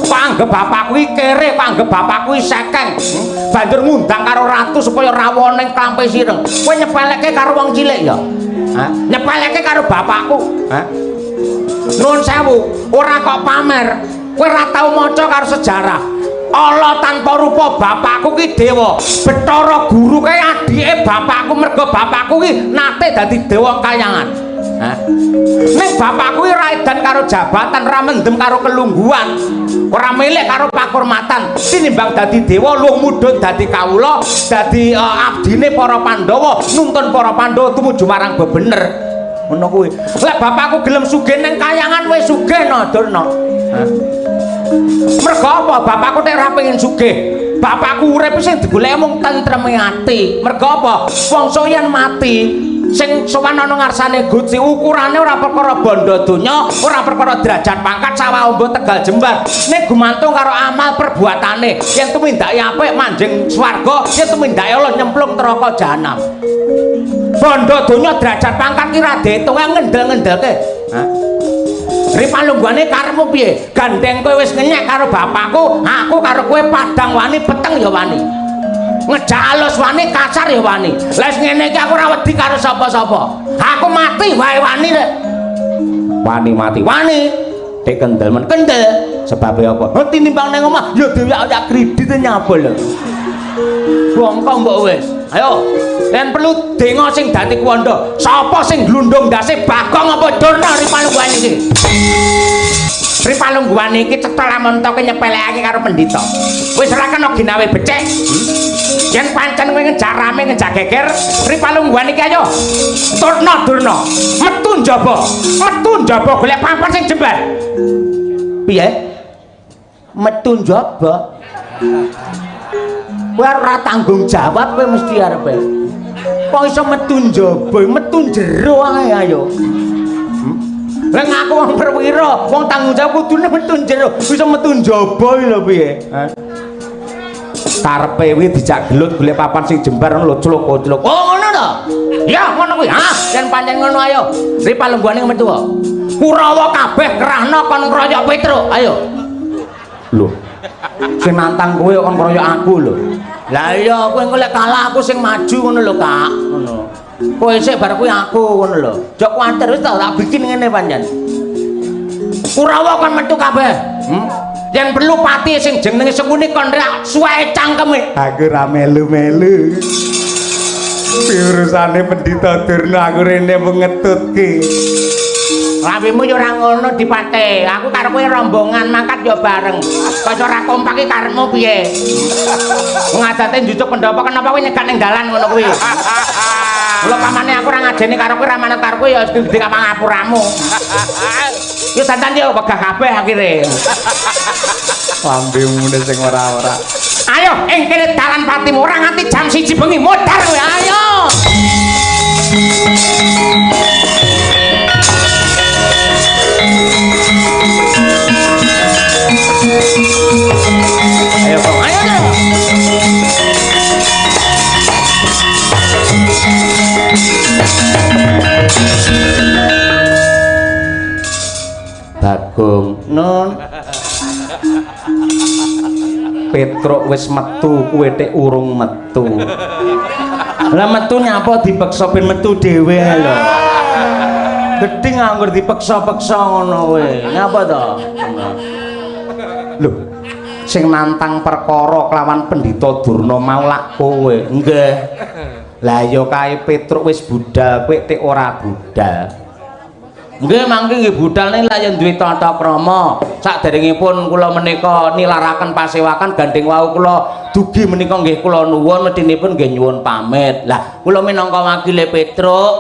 [SPEAKER 2] Kok anggep bapakku iki kere, kok anggep bapakku iki sekeng. Banjur ngundang karo ratu supaya rawon ning klampe sireng. Kowe nyepelekke karo wong cilik ya? Hah? Nyepelekke karo bapakku. Hah? Nuwun sewu, ora kok pamer. Kowe ora tau maca karo sejarah. Allah tanpa rupa bapakku ki dewa. Bathara Guru kae adike bapakku mergo bapakku ki nate dadi dewa kayangan. Hah? Ning bapakku ki ora edan karo jabatan, ora mendem karo kelungguhan, ora milik karo pakurmatan. Tinimbang dadi dewa luwih mudhun dadi kawula, dadi abdine para Pandhawa, nuntun para Pandhawa tumuju marang bebener. Ngono kuwi. Lek bapakku gelem sugih ning kayangan wis sugih no, Durna. Hah? Mergo apa? Bapakku nek ora pengen sugih. Bapakku urip sing digoleki mung tentreme ati. Mergo apa? Wong soyan mati sing sowan ana ngarsane Gusti ukurane ora perkara bondo donya, ora perkara derajat pangkat sawah ombo Tegal Jembar. Ning gumantung karo amal perbuatane. Yen tumindake apik manjing swarga, yen tumindake Allah nyemplung neraka jahanam. Bondo donya derajat pangkat ki ra diitung ngendel-ngendelke. Hah? Ripalungguhane karepmu piye? Gandeng kowe wis ngenyek karo bapakku, aku karo kowe padang wani, peteng ya wani. Ngejak alus wani, kasar ya wani. Lah wis ngene iki aku ora wedi karo sapa-sapa. Aku mati wae wani rek. Wani mati. Wani. Dek kendel men kendel. Sebabe apa? Oh, tinimbang nang omah ya dhewe kredit nyapa lho. Bongko mbok wis. Ayo, yen perlu dengo sing dadi kuwanda. Sapa sing glundung ndase Bagong apa Durna ripalungguhan iki? Ripalungguhan iki cetha lamun toke nyepelekake karo pendhita. Wis ora kena ginawe becik. Yen pancen kowe ngejak rame ngejak geger, ripalungguhan iki ayo. Durna Durna, metu njaba. Metu njaba golek papan sing jembar. Piye? Metu njaba. Kowe ora tanggung jawab kowe mesti arepe. Kok iso metu njaba, metu jero ae ayo. Lah ngaku wong perwira, wong tanggung jawab kudune metu jero, iso metu njaba iki lho piye? Hah? Karepe kuwi dijak gelut golek papan sing jembar ngono lho cluk-cluk. Oh ngono to? Ya ngono kuwi. Ha, yen pancen ngono ayo. Ripalungguhane metu. Kurawa kabeh kerahna kon ngroyok Petruk, ayo. Lho. Sing nantang kowe kon ngroyok aku lho. Lah iya kowe engko lek kalah aku sing maju ngono lho, Kak. Ngono. Kowe sik bar kuwi aku ngono lho. Aja kuwatir wis tak bikin ngene pancen. Kurawa kon metu kabeh. Yen perlu pati sing jenenge Sengkuni kon rak suwae cangkeme.
[SPEAKER 1] Aku ra melu-melu. Urusane Pendhita Durna aku rene mung ngetutke.
[SPEAKER 2] Lawemu yo ora ngono dipate. Aku karo kowe rombongan mangkat yo bareng. Kok ora kompak iki karepmu piye? Ngadate njujuk pendopo kenapa kowe nyegat ning dalan ngono kuwi. Mula pamane aku ora ngajeni karo kowe ora manut karo kowe ya gedhe pangapuramu. Yo dandan yo wegah kabeh akhire.
[SPEAKER 1] Lambemu sing ora-ora.
[SPEAKER 2] Ayo ing kene dalan patimu ora nganti jam 1 bengi modar kowe. Ayo. Ayo kok, ayo ayo.
[SPEAKER 1] Bagong nun Petruk wis metu kowe tek urung metu. Lah metu nyapa dipeksa ben metu dhewe lho. Gedhi nganggur dipeksa-peksa ngono kowe. Nyapa to? Lho, sing nantang perkara kelawan Pendhita Durna mau lak kowe. Nggih. Lah ya kae Petruk wis budal, kowe tek ora budal.
[SPEAKER 2] Nggih mangke nggih budal ning lak ya duwe tata krama. Saderengipun kula menika nilaraken pasewakan gandeng wau kula dugi menika nggih kula nuwun medhinipun nggih nyuwun pamit. Lah kula minangka wakile Petruk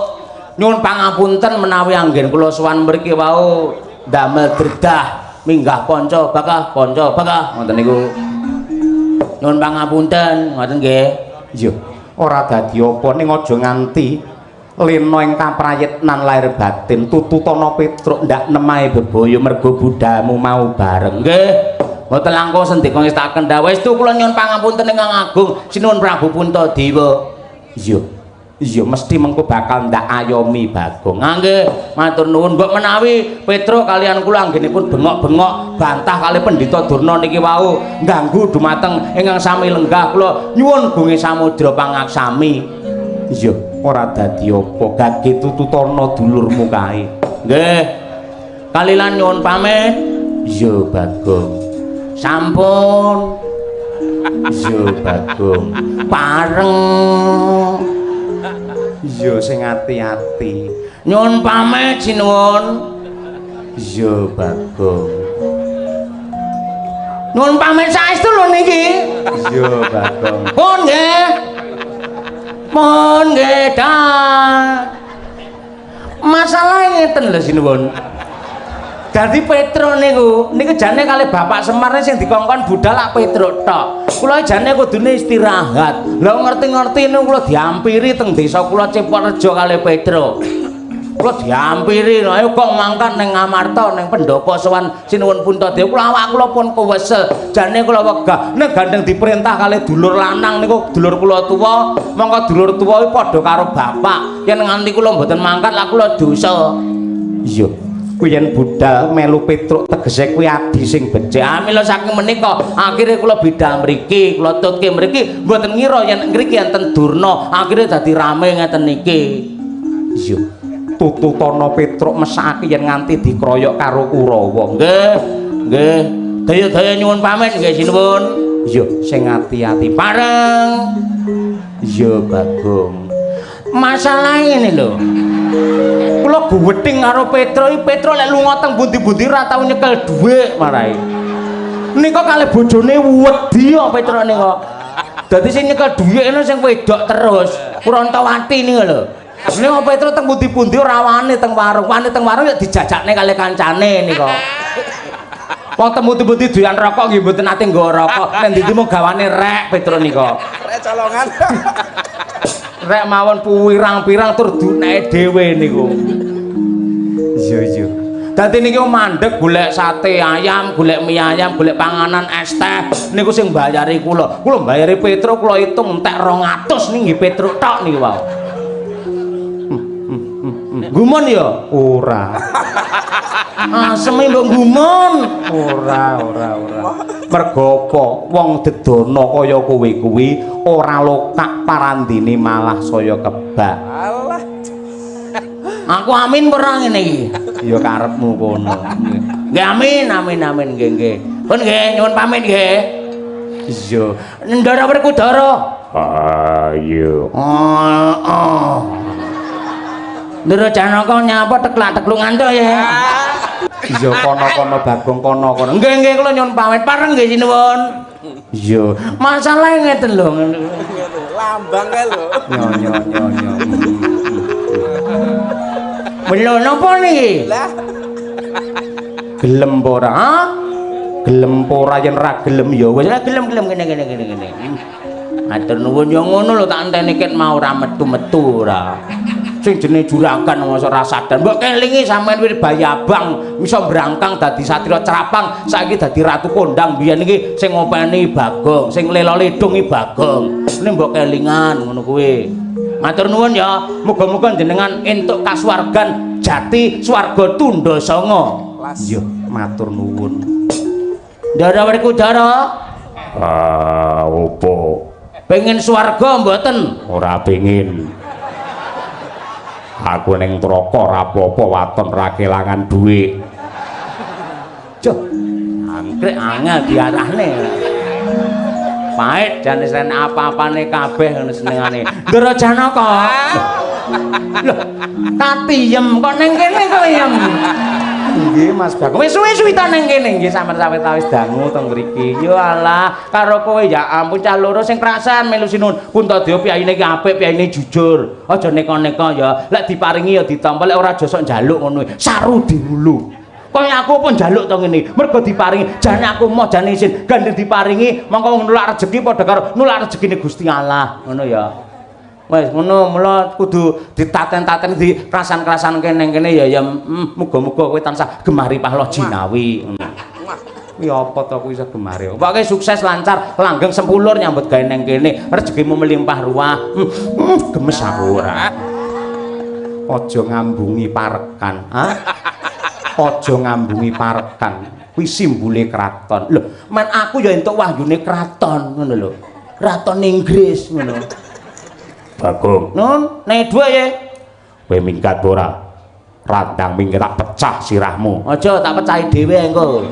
[SPEAKER 2] nyuwun pangapunten menawi anggen kula sowan mriki wau damel dredah minggah panca bakah panca bakah ngoten niku. Nyuwun pangapunten ngoten nggih.
[SPEAKER 1] Iya, ora dadi apa ning aja nganti lena ing kaprayitnan lahir batin tututana Petruk ndak nemahe bebaya mergo budalmu mau bareng.
[SPEAKER 2] Nggih, mboten langkung sendika ngestaken dawuh. Estu kula nyuwun pangapunten ingkang agung sinuwun Prabu Puntadewa.
[SPEAKER 1] Iya. Iya mesti mengko bakal ndak ayomi Bagong.
[SPEAKER 2] Nggih, matur nuwun. Mbok menawi Petruk kalian kula anggenipun bengok-bengok bantah kali Pendhita Durna niki wau ngganggu dumateng ingkang sami lenggah kula nyuwun gunge samudra pangaksami.
[SPEAKER 1] Iya, ora dadi apa gage tututana dulurmu kae.
[SPEAKER 2] Nggih. Kalilan nyuwun pamit.
[SPEAKER 1] Iya, Bagong.
[SPEAKER 2] Sampun.
[SPEAKER 1] Iya, Bagong.
[SPEAKER 2] Pareng.
[SPEAKER 1] Iya, sing ati-ati.
[SPEAKER 2] Nyuwun pamit sinuwun.
[SPEAKER 1] Iya, Bagong.
[SPEAKER 2] Nyuwun pamit saestu lho niki.
[SPEAKER 1] Iya, Bagong.
[SPEAKER 2] Pun nggih. Pun nggih dah. Masalah ngeten lho sinuwun. Dadi Petruk niku, niku jane kali Bapak Semar sing dikongkon budal lak Petruk tok. Kula jane kudune istirahat. Lah ngerti-ngerti niku kula diampiri teng desa kula Cepokrejo kali Petruk. Kula diampiri, ayo kok mangkat ning Ngamarta ning pendopo sowan Sinuwun Puntadewa. Kula awak kula pun kewesel. Jane kula wegah nek gandeng diperintah kali dulur lanang niku dulur kula tuwa, mongko dulur tuwa iki padha karo bapak. Yen nganti kula mboten mangkat lak kula dosa.
[SPEAKER 1] Iya. Kuwi yen budal melu Petruk tegese kuwi adi sing becik.
[SPEAKER 2] Amila saking menika akhire kula bidal mriki, kula tutke mriki mboten ngira yen ngriki enten Durna, akhire dadi rame ngeten niki.
[SPEAKER 1] Iya. Tututana Petruk mesake yen nganti dikroyok karo Kurawa.
[SPEAKER 2] Nggih, nggih. Daya-daya nyuwun pamit nggih sinuwun.
[SPEAKER 1] Iya, sing ati-ati.
[SPEAKER 2] Pareng.
[SPEAKER 1] Iya, Bagong.
[SPEAKER 2] Masalah ngene lho. Kula guwething karo Petruk, iki Petruk lek lunga teng pundi-pundi ora tau nyekel dhuwit marai. Nika kalih bojone wedi kok Petruk nika. Dadi sing nyekel dhuwit ngono sing wedok terus, Purantawati nika lho. Nika Petruk teng pundi-pundi ora wani teng warung, wani teng warung ya dijajakne kalih kancane nika. Wong teng pundi-pundi doyan rokok nggih mboten nate nggo rokok, nek ndi-ndi mung gawane rek Petruk nika.
[SPEAKER 3] Rek colongan.
[SPEAKER 1] Rek mawon puwirang-pirang tur duneke dhewe niku. Iya iya.
[SPEAKER 2] Dadi niki mandeg golek sate ayam, golek mie ayam, golek panganan es teh niku sing mbayari kula. Kula mbayari Petruk kula hitung entek 200 niki nggih Petruk tok niki wae. Gumun ya?
[SPEAKER 1] Ora.
[SPEAKER 2] Aseme mbok gumun.
[SPEAKER 1] Ora, ora, ora. Mergo apa? Wong dedana kaya kowe kuwi ora lokak parandene malah saya kebak.
[SPEAKER 3] Alah.
[SPEAKER 2] Aku amin ora ngene iki.
[SPEAKER 1] Ya karepmu kono.
[SPEAKER 2] Nggih amin, amin, amin nggih nggih. Pun nggih nyuwun pamit nggih.
[SPEAKER 1] Iya.
[SPEAKER 2] Ndara Werkudara.
[SPEAKER 1] Ayo.
[SPEAKER 2] Heeh. Ndara Janaka nyapa teklak-tekluk ngantuk ya.
[SPEAKER 1] Iya kono-kono Bagong kono-kono.
[SPEAKER 2] Nggih nggih kula nyuwun pamit pareng nggih sinuwun.
[SPEAKER 1] Iya.
[SPEAKER 2] Masalahe ngeten lho.
[SPEAKER 3] Lambang kae lho.
[SPEAKER 1] Nyo nyo nyo nyo.
[SPEAKER 2] Lho napa niki?
[SPEAKER 3] Lah.
[SPEAKER 1] Gelem apa ora?
[SPEAKER 2] Hah? Gelem apa ora yen ra gelem ya wis. Lah gelem-gelem kene kene kene kene. Matur nuwun ya ngono lho tak enteni ket mau ora metu-metu ora. Sing jenenge juragan mosok ora sadar. Mbok kelingi sampean wis bayi abang iso mbrangkang dadi satria crapang, saiki dadi ratu kondang. Biyen iki sing ngopeni Bagong, sing lelo-ledung iki Bagong. Ini mbok kelingan ngono kuwi. Matur nuwun ya, muga-muga jenengan entuk kasuwargan jati swarga tundha sanga.
[SPEAKER 1] Iya, matur nuwun.
[SPEAKER 2] Ndara Werkudara,
[SPEAKER 1] Ah, opo?
[SPEAKER 2] Pengen swarga mboten?
[SPEAKER 1] Ora pengin. Aku ning neraka ora apa-apa, waton ra kelangan dhuwit.
[SPEAKER 2] Joh, angkrek angel diarahne. Pahit jane sen apa-apane kabeh ngono senengane. Ndara Janaka. Lho, katiyem kok ning kene kowe yem.
[SPEAKER 1] Nggih, Mas Bagong.
[SPEAKER 2] Wis suwi-suwi ta ning kene nggih sampeyan sampe wis dangu teng mriki. Ya Allah, karo kowe ya ampun cah loro sing krasan melu sinun. Puntadewa piyayine iki apik, piyayine jujur. Aja neka-neka ya. Lek diparingi ya ditampa, lek ora aja sok njaluk ngono. Saru diwulu. Kaya aku pun njaluk to ngene, mergo diparingi. Jane aku moh jane isin, gandeng diparingi mongko nulak rejeki padha karo nulak rezekine Gusti Allah, ngono ya. Wis ngono mula kudu ditaten-taten di krasan-krasan ning kene ya ya muga-muga kowe tansah gemari pahla jinawi ngono. Kuwi apa to kuwi iso gemari. Pokoke sukses lancar, langgeng sempulur nyambut gawe ning kene, rezekimu melimpah ruah. Gemes aku ora.
[SPEAKER 1] Aja ngambungi parekan.
[SPEAKER 2] Hah?
[SPEAKER 1] Aja ngambungi parekan. Kuwi simbole kraton.
[SPEAKER 2] Lho, men aku ya entuk wahyune kraton ngono lho. Kraton Inggris ngono.
[SPEAKER 1] Bagong,
[SPEAKER 2] Nun, nek dhuwit ya.
[SPEAKER 1] Kowe minggat ora? Randang minggat tak pecah sirahmu.
[SPEAKER 2] Aja tak pecahi dhewe engko.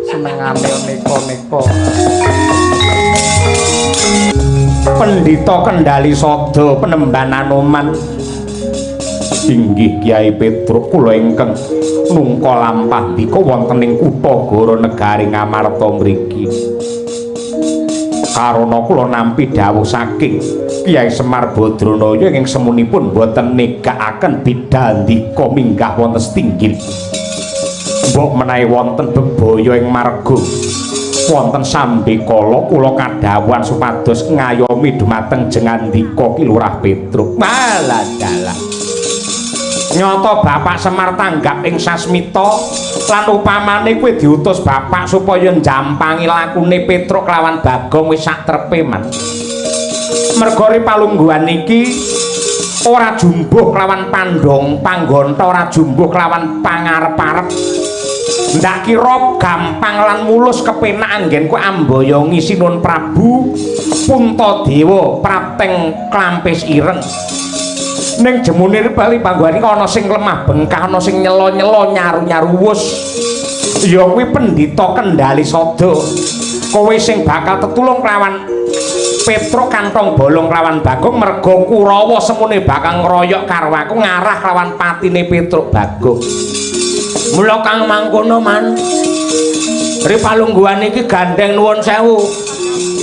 [SPEAKER 1] Senengane neka-neka. Pendhita Kendali Sada penemban Anoman. Inggih Kyai Petruk, kula ingkang nungka lampah dika wonten ing kutha Goro negari Ngamarta mriki. Karana kula nampi dawuh saking Kyai Semar Badranaya ingkang semunipun boten negakaken bidal ndika minggah wonten setinggil. Mbok menawi wonten bebaya ing marga wonten sambekala kula kadhawuhan supados ngayomi dumateng jengandika Ki Lurah Petruk.
[SPEAKER 2] Malah dalah.
[SPEAKER 1] Nyata Bapak Semar tanggap ing sasmita lan upamane kowe diutus Bapak supaya njampangi lakune Petruk lawan Bagong wis sak trepe man. Merga palungguhan iki ora jumbuh kelawan pandhong panggonta, ora jumbuh kelawan pangarep-arep. Ndak kira gampang lan mulus kepenak anggenku amboyongi Sinuwun Prabu Puntadewa prapteng Klampis Ireng. Ning jemune bali panggohan iki ana sing lemah bengkah, ana sing nyela-nyela nyaru-nyaru wus. Ya kuwi Pendhita Kendali Sada. Kowe sing bakal tetulung kelawan Petruk kantong bolong kelawan Bagong merga Kurawa semune bakal ngroyok karo aku ngarah kelawan patine Petruk Bagong.
[SPEAKER 2] Mula kang mangkono man. Ri palungguhan iki gandeng nuwun sewu.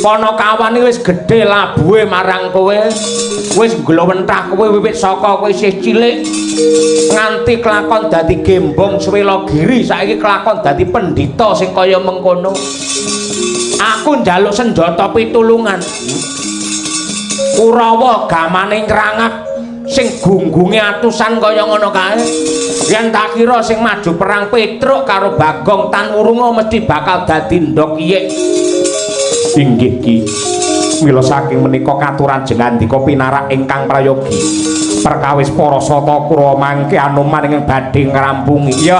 [SPEAKER 2] Panakawan iki wis gedhe labuhe marang kowe. Wis nglowentah kowe wiwit saka kowe isih cilik nganti kelakon dadi gembong Swelagiri, saiki kelakon dadi pendhita sing kaya mengkono. Aku njaluk senjata pitulungan. Kurawa gamane ngrangak sing gunggunge atusan kaya ngono kae. Yen tak kira sing maju perang Petruk karo Bagong tan wurunga mesti bakal dadi ndok iyik.
[SPEAKER 1] Inggih Ki. Mila saking menika katuran jengandika pinarak ingkang prayogi. Perkawis para sata Kurawa mangke Anoman ingkang badhe ngrampungi. Ya,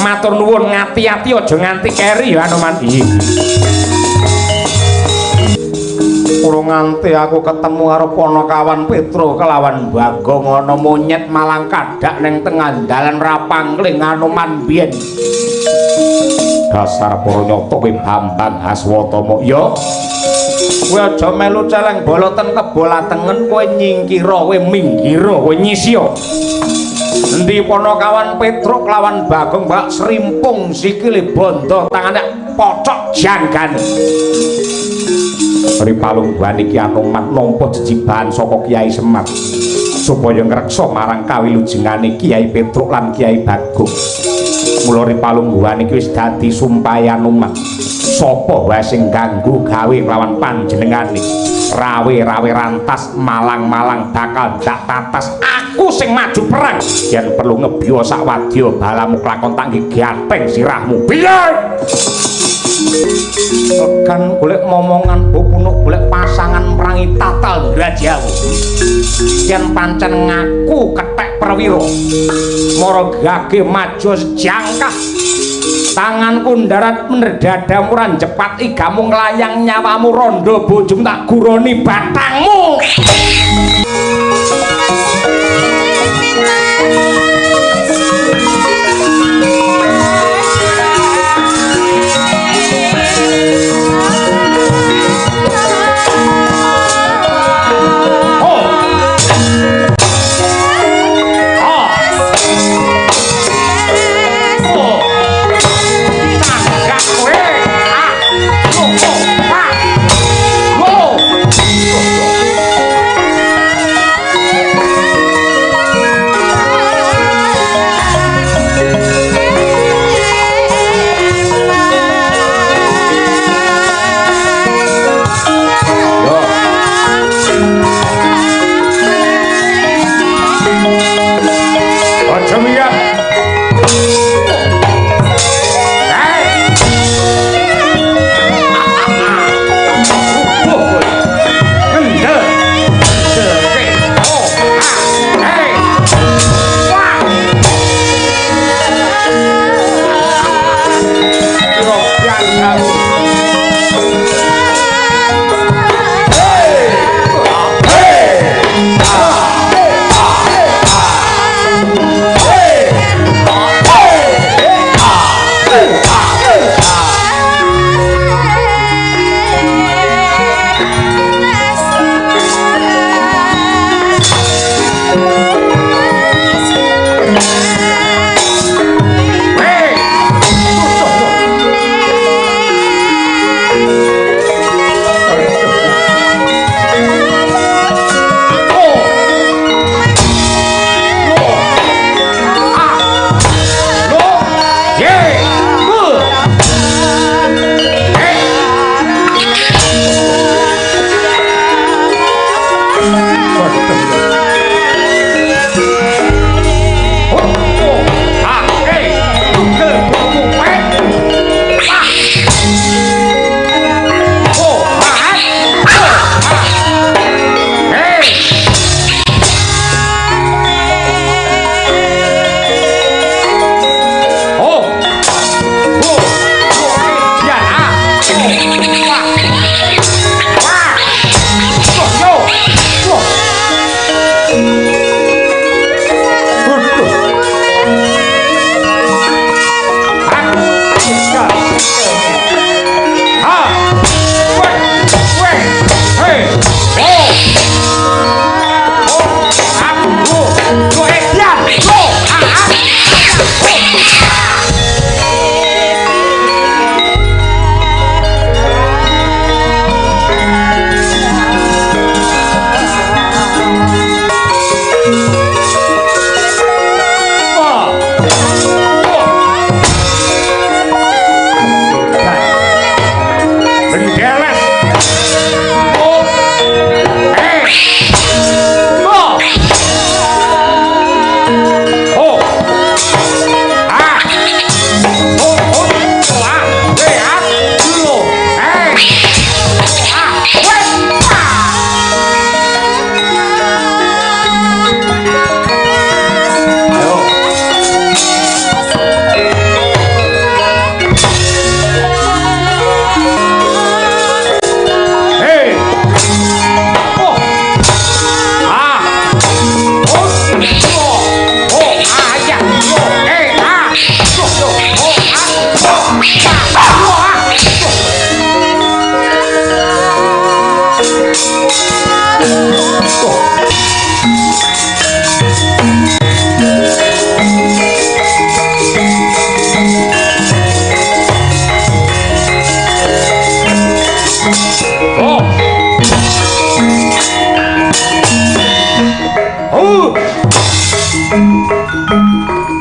[SPEAKER 1] matur nuwun, ngati-ati aja nganti keri ya Anoman. Iya. Ora nganti aku ketemu karo Panakawan Petruk kelawan Bagong ana monyet malang kadak ning tengah dalan rapangling Anoman biyen. Dasar para nyata kowe Bambang Aswatama. Ya. Kowe aja melu celeng boloten kebolatengen, kowe nyingkira, kowe minggira, kowe nyisya. Endi Panakawan Petruk lawan Bagong bak serimpung sikile bondo tangane pocok janggan. Ri palungguhan iki Anoman nampa jejibahan saka Kyai Semar supaya ngreksa marang kawilujengane Kyai Petruk lan Kyai Bagong. Mula ripalungguhan iki wis dadi sumpayan umat. Sapa wae sing ganggu gawe kelawan panjenengane, rawe-rawe rantas, malang-malang bakal ndak tatas. Aku sing maju perang yen perlu ngebya sak wadya balamu klakon tak nggih gateng sirahmu. Piye? Regan golek momongan punuk golek pasangan merangi tatal Brajawa. Yen pancen ngaku kethek perwira, mara gage maju sejangkah. Tanganku ndarat mener dadamu ora jepat igamu nglayang nyawamu rondo bojomu tak guroni batangmu.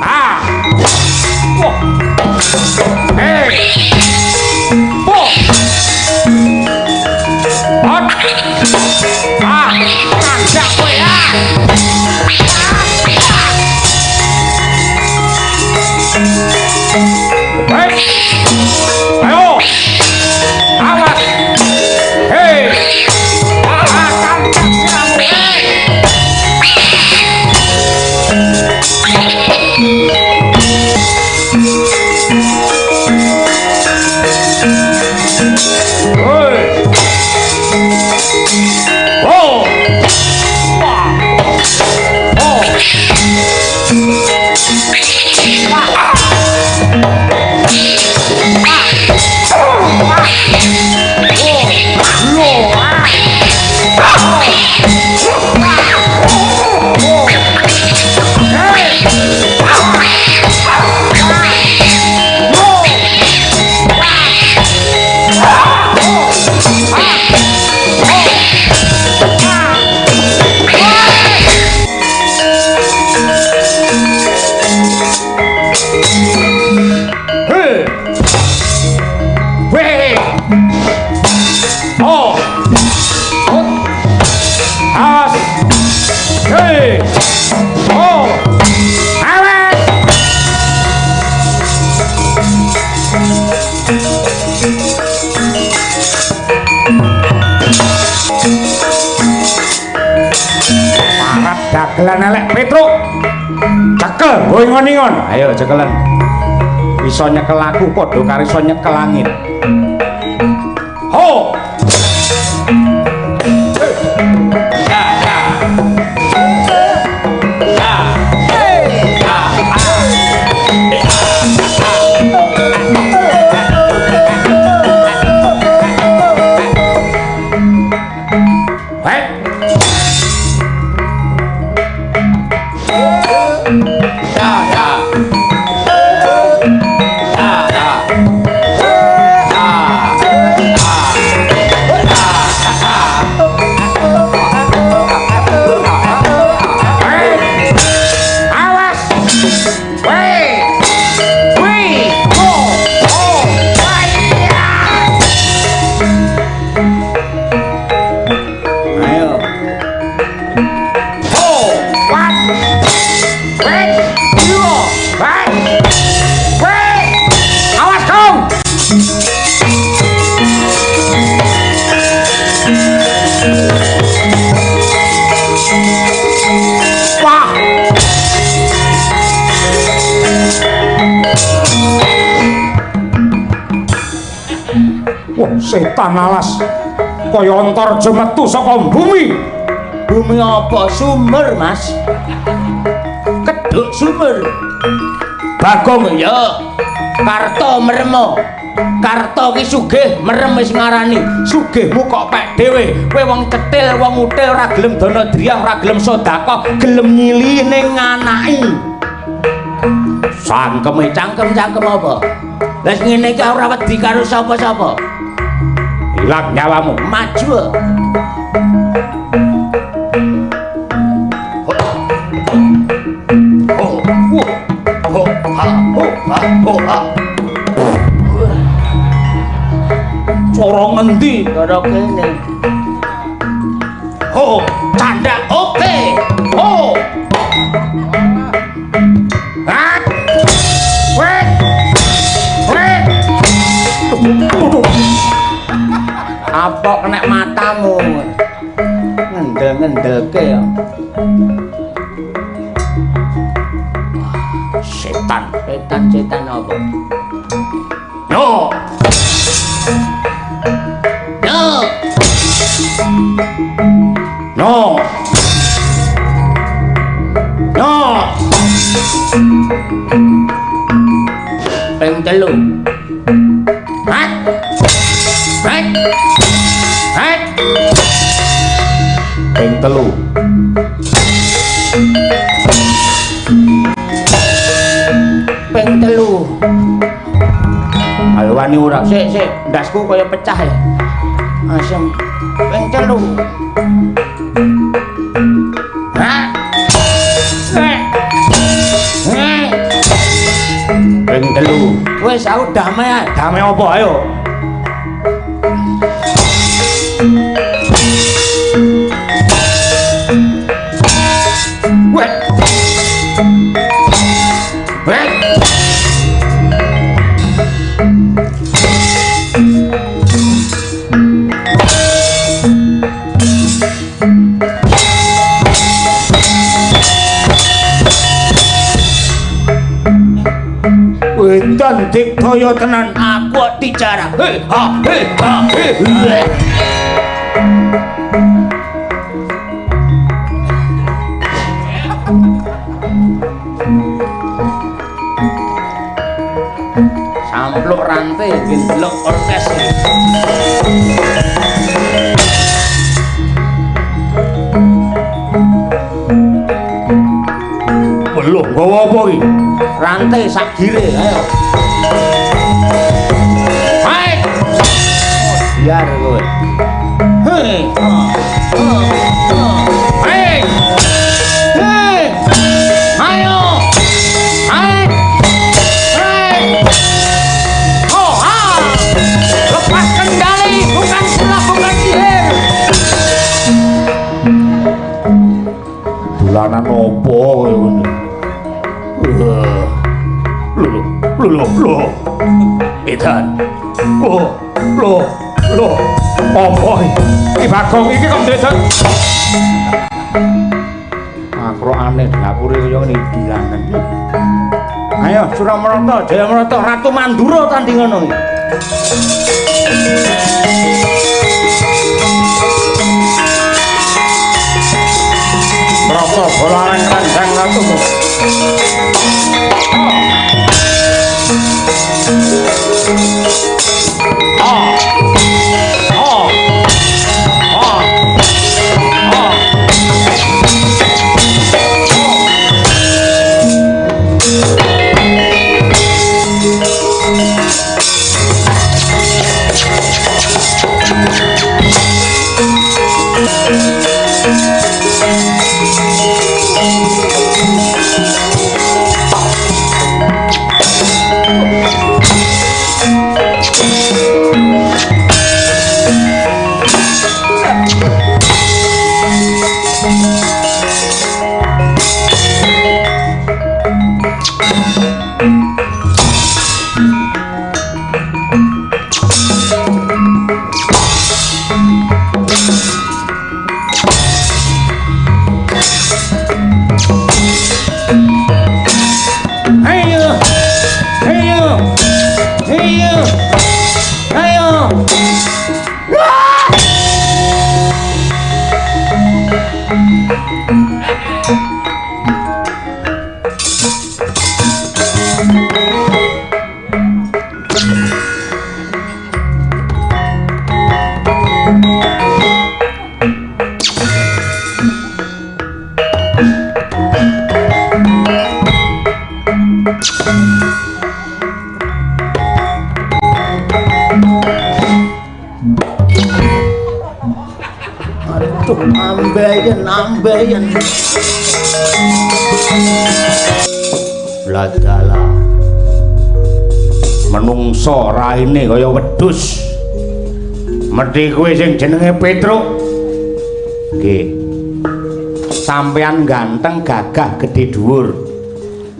[SPEAKER 1] Ah. Oh. Dagelan elek Petruk. Cekel ingon-ingon. Ayo cekelen. Iso nyekel aku padha karo iso nyekel angin. Ho. Setan alas kaya antarja metu saka bumi.
[SPEAKER 2] Bumi apa? Sumur, Mas. Keduk sumur. Bagong ya. Karto meremo. Karto ki sugih, merem wis ngarani.
[SPEAKER 1] Sugihmu kok pek dhewe. Kowe wong cetil, wong util ora gelem dana driyah, ora gelem sedekah, gelem nyilih ning anake.
[SPEAKER 2] Cangkeme cangkem-cangkem apa? Lah ngene iki ora wedi karo sapa-sapa.
[SPEAKER 1] Ilang nyawamu.
[SPEAKER 2] Maju. Ho ho ho ha ho ha ho ha.
[SPEAKER 1] Cara ngendi?
[SPEAKER 2] Cara kene. Ho, canda oke. Ho.
[SPEAKER 1] Ha. Wet. Wet.
[SPEAKER 2] Apa kena matamu? Ngendel-ngendelke ya. Setan, setan, setan apa?
[SPEAKER 1] No.
[SPEAKER 2] No.
[SPEAKER 1] No. No.
[SPEAKER 2] Ping 3. Hat. Hat. Hat.
[SPEAKER 1] Ping 3.
[SPEAKER 2] Ping 3.
[SPEAKER 1] Ayo wani ora?
[SPEAKER 2] Sik, sik, ndasku kaya pecah ya. Asem. Ping 3. Ha.
[SPEAKER 1] Ping 3.
[SPEAKER 2] Wis aku damai ae.
[SPEAKER 1] Damai apa ayo? Weh. Weh. Wedan dikdaya tenan
[SPEAKER 2] aku dijarah. He ha he ha he. Njupuk rantai ndelok orkes.
[SPEAKER 1] Lho, nggawa apa iki?
[SPEAKER 2] Rantai sak gire, ayo. Hai. Biar kowe. Hei. Hei. Hei. Ayo. Hai. Hei. Oh, ah. Lepas kendali, bukan sulap, bukan sihir.
[SPEAKER 1] Dolanan opo kowe ngono? Lho, lho, lho. Edan. Oh, lho, lho. Apa iki? Iki Bagong iki kok ndedak.
[SPEAKER 2] Akrokane dapure kaya ngene dolanan. Ayo Suramarta, Jayamarta, Ratu Mandura tanding ngono iki.
[SPEAKER 1] Brata bolarang kandhang ratu. Ah. Ah. Ah. Ah.
[SPEAKER 2] Ayo. Ayo. Ayo. Ayo. Aduh, ambeien, ambeien.
[SPEAKER 1] Bladala. Menungso raine kaya wedhus. Mesti kowe sing jenenge Petruk. Nggih. Sampeyan ganteng gagah gedhe dhuwur.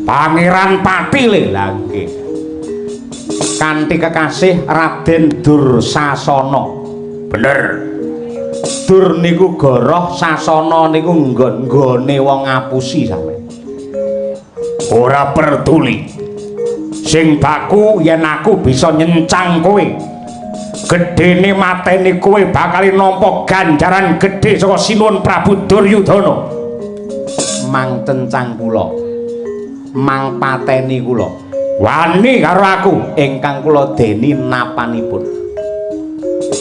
[SPEAKER 1] Pangeran Pati le. Lah nggih. Kanthi kekasih Raden Dursasana. Bener. Dur niku goroh, sasana niku nggon-nggone wong ngapusi sampeyan. Ora peduli. Sing baku yen aku bisa nyencang kowe. Gedene mateni kowe bakal nampa ganjaran gedhe saka Sinuwun Prabu Duryudana.
[SPEAKER 2] Mang cencang kula. Mang pateni kula.
[SPEAKER 1] Wani karo aku
[SPEAKER 2] ingkang kula deni napanipun.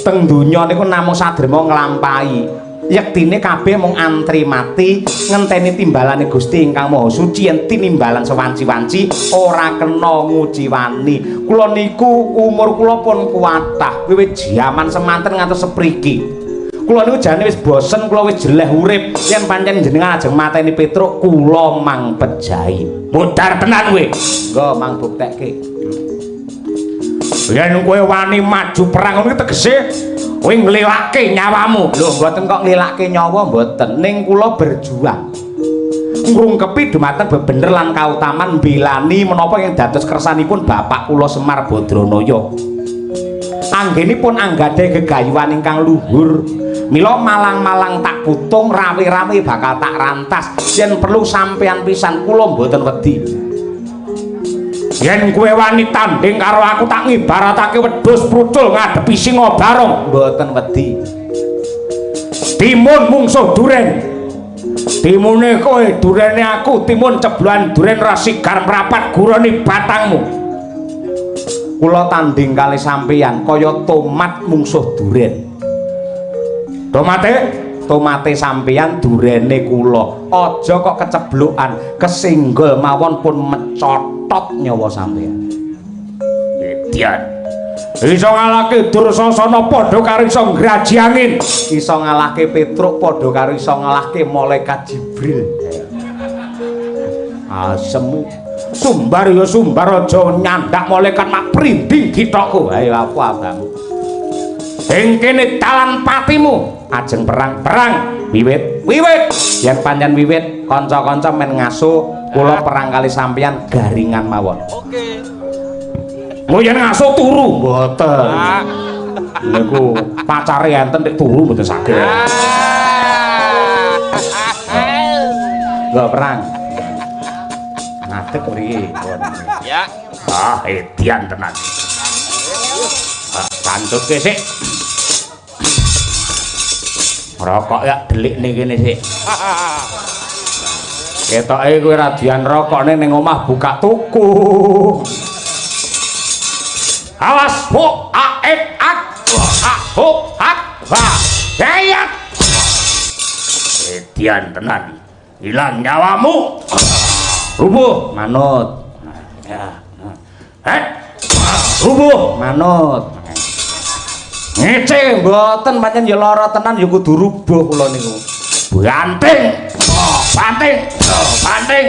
[SPEAKER 2] Teng donya niku namung sadrema nglampahi. Yektine kabeh mung antri mati ngenteni timbalane Gusti ingkang Maha Suci yen tinimbalan sewanci-wanci ora kena nguciwani. Kula niku umur kula pun kuwatah wiwit jaman semanten ngantos sepriki. Kula niku jane wis bosen, kula wis jeleh urip. Yen pancen jenengan ajeng mateni Petruk, kula mang pejahi.
[SPEAKER 1] Modar tenan kowe.
[SPEAKER 2] Nggo mang buktekke.
[SPEAKER 1] Yen kowe wani maju perang ngono iki tegese kowe nglilake nyawamu.
[SPEAKER 2] Lho mboten kok nglilake nyawa mboten, ning kula berjuang. Ngrungkepi dumateng bebener lan kautaman mbelani menapa ing dados kersanipun bapak kula Semar Badranaya. Anggenipun anggadhahi gegayuhan ingkang luhur. Mila malang-malang tak putung, rawe-rawe bakal tak rantas. Yen perlu sampeyan pisan kula mboten wedi.
[SPEAKER 1] Yen kowe wani tanding karo aku tak ngibaratake wedhus prucul ngadepi singa barong.
[SPEAKER 2] Mboten wedi.
[SPEAKER 1] Timun mungsuh duren. Timune kowe, durene aku, timun cebloan duren ra sigar mrapat guroni batangmu. Kula tanding kali sampeyan kaya tomat mungsuh duren. Tomate? Tomate sampeyan durene kula. Aja kok keceblokan, kesenggol mawon pun mecotot nyawa sampeyan.
[SPEAKER 2] Edian. Iso ngalahke Dursasana padha karo iso ngraji angin.
[SPEAKER 1] Iso ngalahke Petruk padha karo iso ngalahke malaikat Jibril. Asemu
[SPEAKER 2] sumbar ya sumbar, aja nyandak malaikat mak prinding githokku.
[SPEAKER 1] Ayo aku abangmu.
[SPEAKER 2] Ing kene dalan patimu,
[SPEAKER 1] ajeng perang.
[SPEAKER 2] Perang wiwit. Wiwit.
[SPEAKER 1] Yen pancen wiwit, kanca-kanca men ngasuh, kula perang kali sampeyan garingan mawon.
[SPEAKER 3] Oke.
[SPEAKER 2] Lho yen ngasuh turu
[SPEAKER 1] mboten. Niku pacare enten nek turu mboten saged. Lho perang. Ngadeg mriki.
[SPEAKER 3] Ya.
[SPEAKER 2] Ah, edian tenan. Kantutke sik. Rokok ya delik ning kene sik.
[SPEAKER 1] Ketoke kowe ra dian rokokne ning omah buka tuku.
[SPEAKER 2] Awas ho a et ak a ho ak ha. Dayat. Edian tenan. Ilang nyawamu.
[SPEAKER 1] Rubuh manut.
[SPEAKER 2] Ya. Eh. Rubuh
[SPEAKER 1] manut. Ngece mboten pancen ya lara tenan ya kudu rubuh kula niku.
[SPEAKER 2] Banting. Banting. Banting.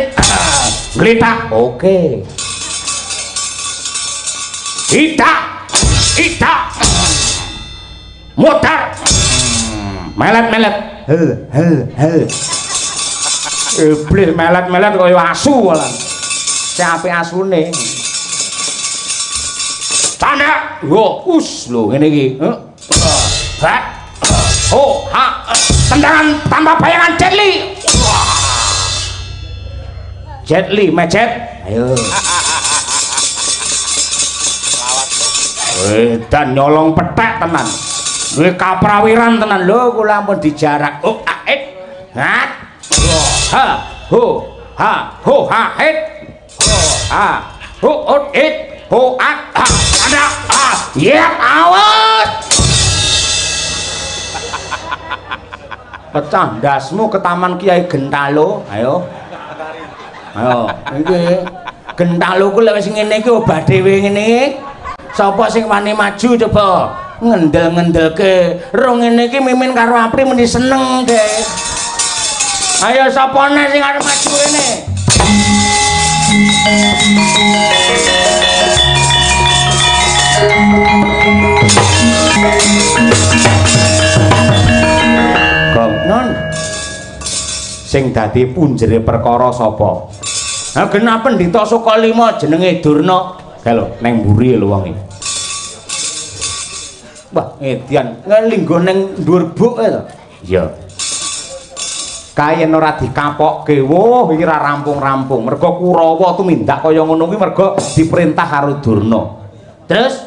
[SPEAKER 2] Glithak.
[SPEAKER 1] Oke.
[SPEAKER 2] Idak. Idak. Modar. Melet-melet.
[SPEAKER 1] Hel hel hel.
[SPEAKER 2] Iblis melet-melet kaya asu malah.
[SPEAKER 1] Sing apik asune.
[SPEAKER 2] Tandak. Yo us lho ngene iki. Heh. Ho ha. Tendangan tanpa bayangan Jet Li.
[SPEAKER 1] Jet Li mecet. Ayo.
[SPEAKER 2] Edan nyolong pethek tenan. Duwe kaprawiran tenan
[SPEAKER 1] lho kula ampun dijarak.
[SPEAKER 2] Oh a et. Ha. Ha ho ha ho ha het. Ha ho ot et ho a ha ada a. Yep awas.
[SPEAKER 1] Pecah ndasmu ke Taman Kiai Gentalo. Ayo. Ayo, iki Gentalo ku lek wis ngene iki obah dhewe ngene iki. Sapa sing wani maju coba ngendel-ngendelke. Rong ngene iki Mimin karo Apri meni seneng deh. Ayo sapa nek sing arep maju kene? Gong non. Sing dadi punjere perkara sapa? Ha genah pendhita Sukalima jenenge Durna. Kae lho neng mburi lho wonge. Wah, edian nglinggo neng dhuwur buk e to.
[SPEAKER 2] Iya.
[SPEAKER 1] Kae yen ora dikapokke, woh iki ora rampung-rampung. Mergo Kurawa tumindak kaya ngono kuwi mergo diperintah karo Durna.
[SPEAKER 2] Terus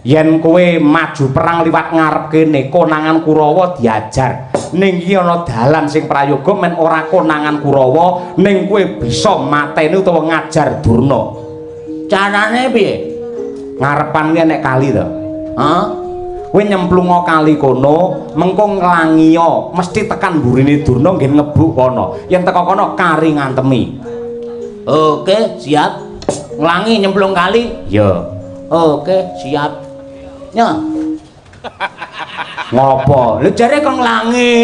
[SPEAKER 1] yen kowe maju perang liwat ngarep kene, konangan Kurawa diajar. Ning iki ana dalan sing prayoga men ora konangan Kurawa, ning kowe bisa mateni utawa ngajar Durna.
[SPEAKER 2] Carane piye?
[SPEAKER 1] Ngarepan kuwi enek kali to.
[SPEAKER 2] Hah?
[SPEAKER 1] Kowe nyemplunga kali kono, mengko nglangiya, mesti tekan mburine Durna nggih ngebuk kono. Yen teko kono kari ngantemi.
[SPEAKER 2] Oke, siap. Nglangi nyemplung kali?
[SPEAKER 1] Iya.
[SPEAKER 2] Oke, siap. Nya.
[SPEAKER 1] Ngopo?
[SPEAKER 2] Lho jare kok nglangi.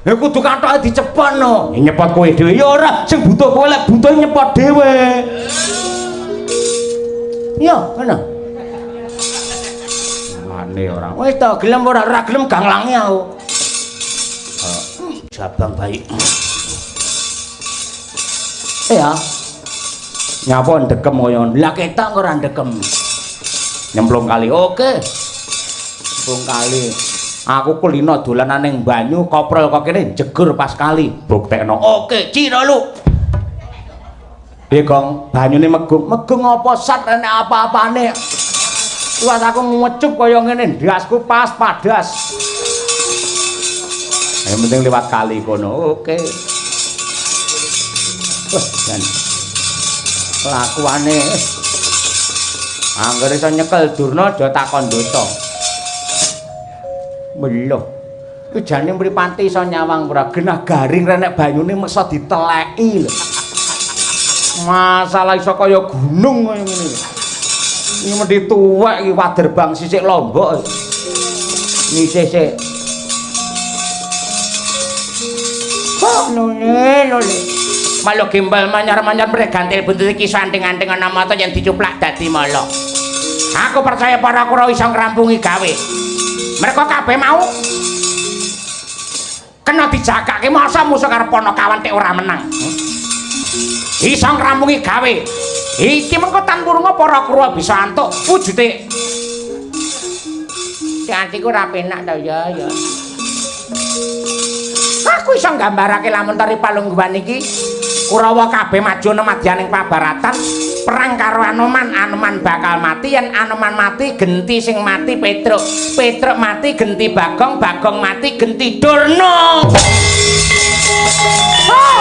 [SPEAKER 1] Ya kudu kathoke dicepot no.
[SPEAKER 2] Ya nyepot kowe dhewe.
[SPEAKER 1] Ya ora, sing butuh kowe lek butuh nyepot dhewe.
[SPEAKER 2] Ya, ngono.
[SPEAKER 1] Ane ora.
[SPEAKER 2] Wis to, gelem ora ora gelem gak nglangi aku. Jabang bayi. Ya.
[SPEAKER 1] Nyapa ndekem kaya ngono?
[SPEAKER 2] Lah ketok ora ndekem.
[SPEAKER 1] Nyemplung kali.
[SPEAKER 2] Oke. Nyemplung kali.
[SPEAKER 1] Aku kulino dolanan ning banyu koprol kok kene jegur pas kali. Buktekno.
[SPEAKER 2] Oke, cira lu.
[SPEAKER 1] Piye, Gong? Banyune megung. Megung apa sat enek apa-apane. Wah, aku ngecup kaya ngene ndasku pas padas. Yang penting lewat kali kono.
[SPEAKER 2] Oke. Wah, jan. Kelakuane. Angger iso nyekel Durna aja takon dosa. Meluh. Ku jane mripate iso nyawang ora genah garing renek banyune meksa diteleki lho. Masalah iso kaya gunung kaya ngene lho. Iki mesti tuwek iki waderbang sisik lombok. Ngisih sik. Kok lole lole. Malu gembal manyar-manyar mregantil buntut iki santing-anting ana mata yen dicuplak dadi mala. Aku percaya para Kurawa iso ngrampungi gawe. Mereka kabeh mau kena dijakake masa musuh karo Panakawan tek ora menang. Iso ngrampungi gawe. Iki mengko tan wurunga para Kurawa bisa antuk wujude. Sing atiku ora penak to ya ya. Aku iso nggambarake lamun tari palungguhan iki Kurawa kabeh maju nemadyaning pabaratan perang karo Anoman, Anoman bakal mati, yen Anoman mati genti sing mati Petruk, Petruk mati genti Bagong, Bagong mati genti Durna. Oh,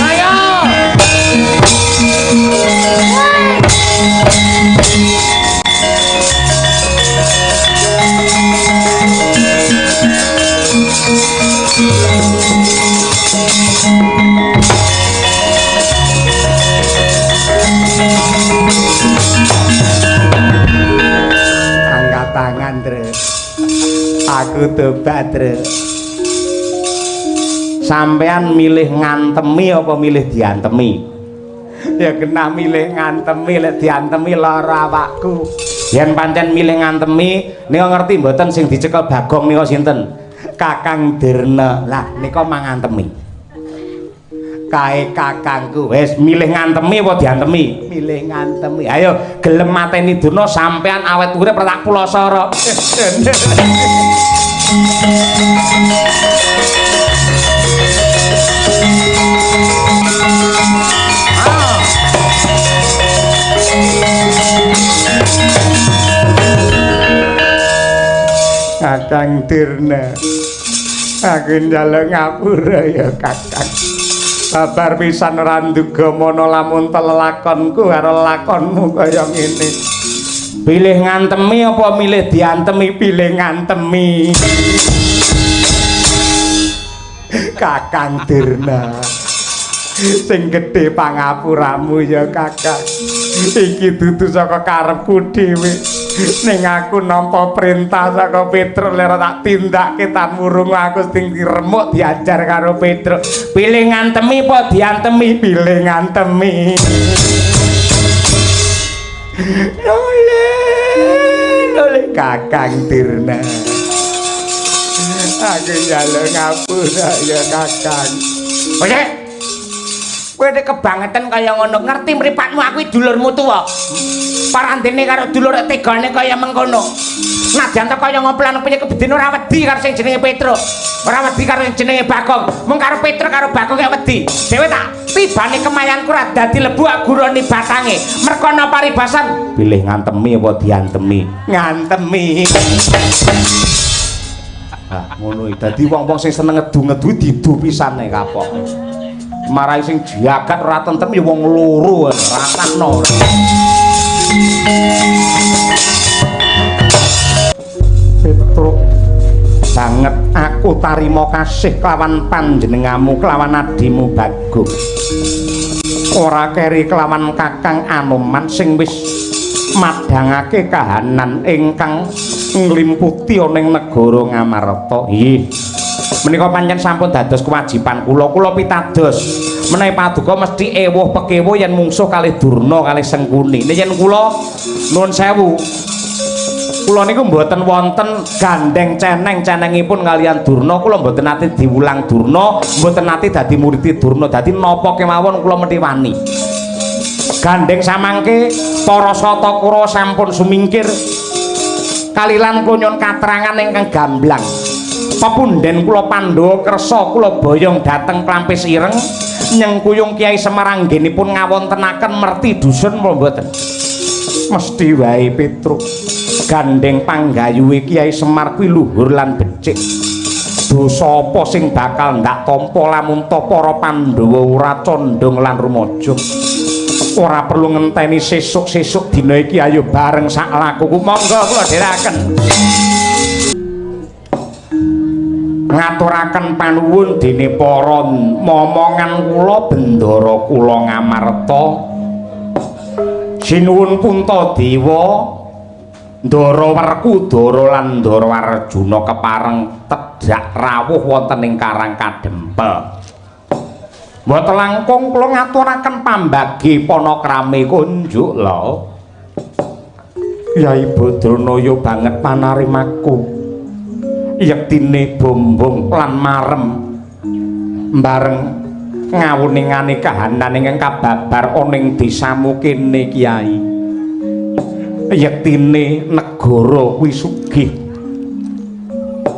[SPEAKER 2] ayo.
[SPEAKER 1] Angkat tangan, Tru. Aku tobat, Tru.
[SPEAKER 2] Sampean milih ngantemi apa milih diantemi?
[SPEAKER 1] Ya genah milih ngantemi, lek diantemi lara awakku.
[SPEAKER 2] Yen pancen milih ngantemi, nika ngerti mboten sing dicekel Bagong nika sinten?
[SPEAKER 1] Kakang Durna.
[SPEAKER 2] Lah nika mangantemi.
[SPEAKER 1] Kae kakangku.
[SPEAKER 2] Wis milih ngantemi apa diantemi?
[SPEAKER 1] Milih ngantemi.
[SPEAKER 2] Ayo gelem mateni Durna sampean awet urip tak pulasara.
[SPEAKER 1] Kakang Durna, aku njaluk ngapura ya Kakang. Babar pisan ora nduga mana lamun telelakonku karo lakonmu kaya ngene.
[SPEAKER 2] Pilih ngantemi apa milih diantemi?
[SPEAKER 1] Pilih ngantemi. Kakang Durna, sing gedhe pangapuramu ya Kakang. Iki dudu saka karepku dhewe. Ning aku nampa perintah saka Petruk lera tak tindakke tan wurung aku sing diremuk diajar karo Petruk.
[SPEAKER 2] Pilih ngantemi apa diantemi?
[SPEAKER 1] Pilih ngantemi. Lole, lole Kakang Durna. Aku njaluk ngapura ya Kakang.
[SPEAKER 2] Kowe kowe nek kebangetan kaya ngono, ngerti mripatmu aku iki dulurmu tuwa. Parandene karo dulur tegane kaya mengkono. Najan to kaya ngopo lan piye kebedene ora wedi karo sing jenenge Petruk. Ora wedi karo sing jenenge Bagong. Mung karo Petruk karo Bagong kaya wedi. Dhewe tak tibane kemayanku ora dadi lebu agurane batange. Merko ana paribasan pilih ngantemi apa diantemi?
[SPEAKER 1] Ngantemi.
[SPEAKER 2] Ah, ngono iki. Dadi wong-wong sing seneng ngedu-ngedu didu pisane kapok. Marai sing jagat ora tentrem ya wong loro rasakno.
[SPEAKER 1] Petruk banget aku tarima kasih kelawan panjenengamu kelawan adimu Bagong. Ora keri kelawan Kakang Anoman sing wis madhangake kahanan ingkang nglimputi ana ing negara Ngamarta.
[SPEAKER 2] Nggih. Menika pancen sampun dados kewajiban kula. Kula pitados menawi paduka mesti ewuh pekewuh yen mungsuh kalih Durna kalih Sengkuni. Nek yen kula nuwun sewu, kula niku mboten wonten gandeng ceneng-cenengipun kaliyan Durna. Kula mboten nate diwulang Durna, mboten nate dadi murid Durna. Dadi napa kemawon kula mesti wani. Gandeng samangke para sata Kurawa sampun sumingkir kalilan kula nyuwun katrangan ingkang gamblang. Pepunden kula Pandhawa kersa kula boyong dhateng Klampis Ireng nyengkuyung Kyai Semar anggenipun ngawontenaken merti dusun napa mboten?
[SPEAKER 1] Mesti wae Petruk.
[SPEAKER 2] Gandeng panggayuhe Kyai Semar kuwi luhur lan becik. Dosa apa sing bakal ndak tampa lamun ta para Pandhawa ora condong lan rumaja?
[SPEAKER 1] Ora perlu ngenteni sesuk-sesuk, dina iki ayo bareng sak lakuku. Monggo kula dherekaken. Ngaturaken panuwun dene para momongan kula Bendara kula Ngamarta. Sinuwun Puntadewa, Ndara Werkudara lan Ndara Arjuna kepareng tedhak rawuh wonten ing Karang Kadempel. Mboten langkung kula ngaturaken pambagi panakrami kunjuk lho. Yai Badranaya banget panarimaku. Yektine bombong lan marem bareng ngawuningane kahanan ingkang kababar ana ing desamu kene Kyai. Yektine negara kuwi sugih.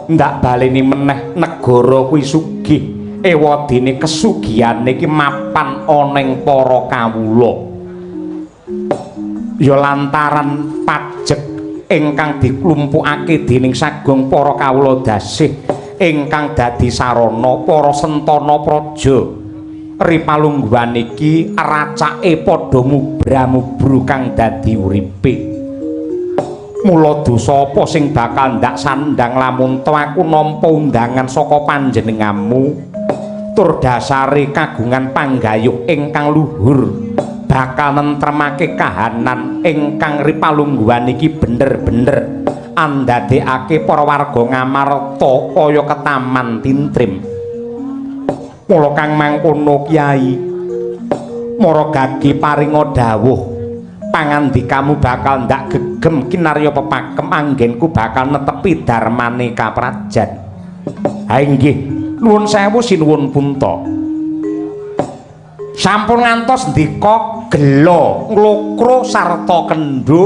[SPEAKER 1] Ndak baleni meneh, negara kuwi sugih. Ewadene kesugihan iki mapan ana ing para kawula. Ya lantaran pajek ingkang diklumpukake dening sagung para kawula dasih ingkang dadi sarana para sentana praja. Ripalungguhan iki racake padha mubra-mubru kang dadi uripe. Mula dosa apa sing bakal ndak sandang lamun to aku nampa undangan saka panjenenganmu tur dasare kagungan panggayuh ingkang luhur bakal nentremake kahanan ingkang ripalungguhan iki bener-bener andadekake para warga Ngamarta kaya ketaman tintrim. Mula kang mangkono Kyai, mara gagi paringa dawuh pangandikamu bakal ndak gegem kinarya pepakem anggenku bakal netepi darmane kaprajan. Ha inggih, nuwun sewu sinuwun Punta. Sampun ngantos ndika gela nglokro sarta kendho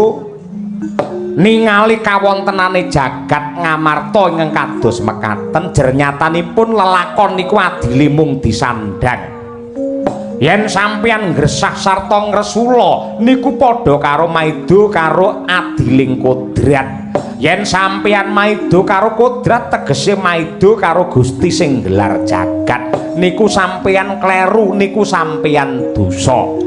[SPEAKER 1] ningali kawontenane jagat Ngamarta ingkang kados mekaten, jernyatanipun lelakon niku adile mung disandhang. Yen sampeyan ngresah sarta ngresula niku padha karo maida karo adiling kodrat. Yen sampeyan maida karo kodrat tegese maida karo Gusti sing gelar jagat. Niku sampeyan kleru, niku sampeyan dosa.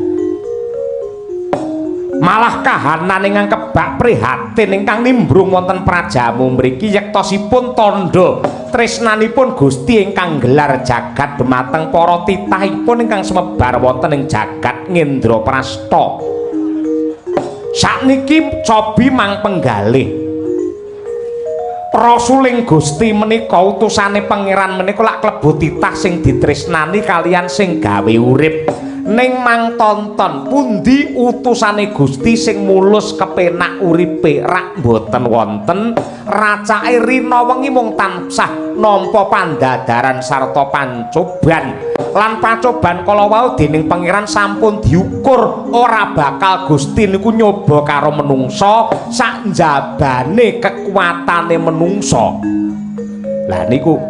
[SPEAKER 1] Malah kahanan ingkang kebak prihatin ingkang nimbrung wonten prajamu mriki yektosipun tandha tresnanipun Gusti ingkang gelar jagat dumateng para titahipun ingkang semebar wonten ing jagat Ngendraprasta. Sakniki cobi mang penggalih. Rasuling Gusti menika utusane pangeran menika lak klebu titah sing ditresnani kalian sing gawe urip. Ning mang tonton pundi utusane Gusti sing mulus kepenak uripe rak mboten wonten. Racake rina wengi mung tansah nampa pandadaran sarta pancoban. Lan pacoban kala wau dening pangeran sampun diukur ora bakal Gusti niku nyoba karo menungsa sak njabane kekuatane menungsa. Lah niku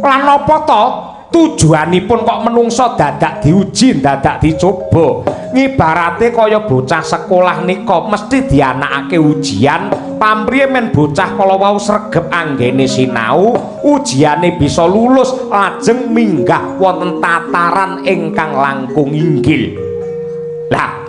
[SPEAKER 1] lan napa to tujuanipun kok menungsa dadak diuji, dadak dicoba? Ngibarate kaya bocah sekolah nika mesti dianakake ujian, pamriye men bocah kala wau sregep anggene sinau, ujiane bisa lulus lajeng minggah wonten tataran ingkang langkung inggil. Lah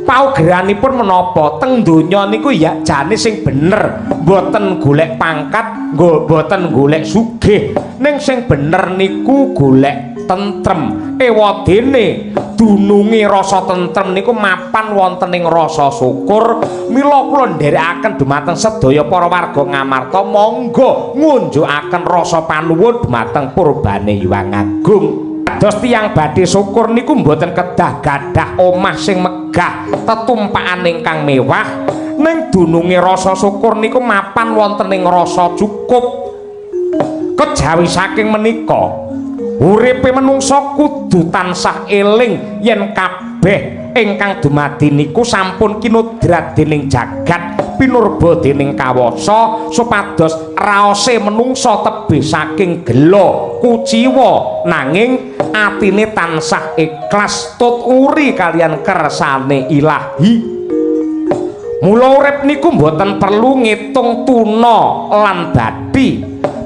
[SPEAKER 1] paugeranipun menapa teng donya niku ya jane sing bener mboten golek pangkat, mboten golek sugih, ning sing bener niku golek tentrem. Ewadene dununge rasa tentrem niku mapan wonten ing rasa syukur. Mila kula nderekaken dumateng sedaya para warga Ngamarta, monggo ngunjukaken rasa panuwun dumateng purbane Hyang Agung. Dados tiyang badhe syukur niku mboten kedah gadah omah sing megah, tetumpakan ingkang mewah, ning dununge rasa syukur niku mapan wonten ing rasa cukup. Kejawi saking menika, uripe menungsa kudu tansah eling yen kabeh ingkang dumadi niku sampun kinodrat dening jagat, pinurba dening kawasa, supados raose menungsa tebih saking gela kuciwa, nanging atine tansah ikhlas tut uri kalian kersane ilahi. Mula urip niku mboten perlu ngitung tuna lan bathi.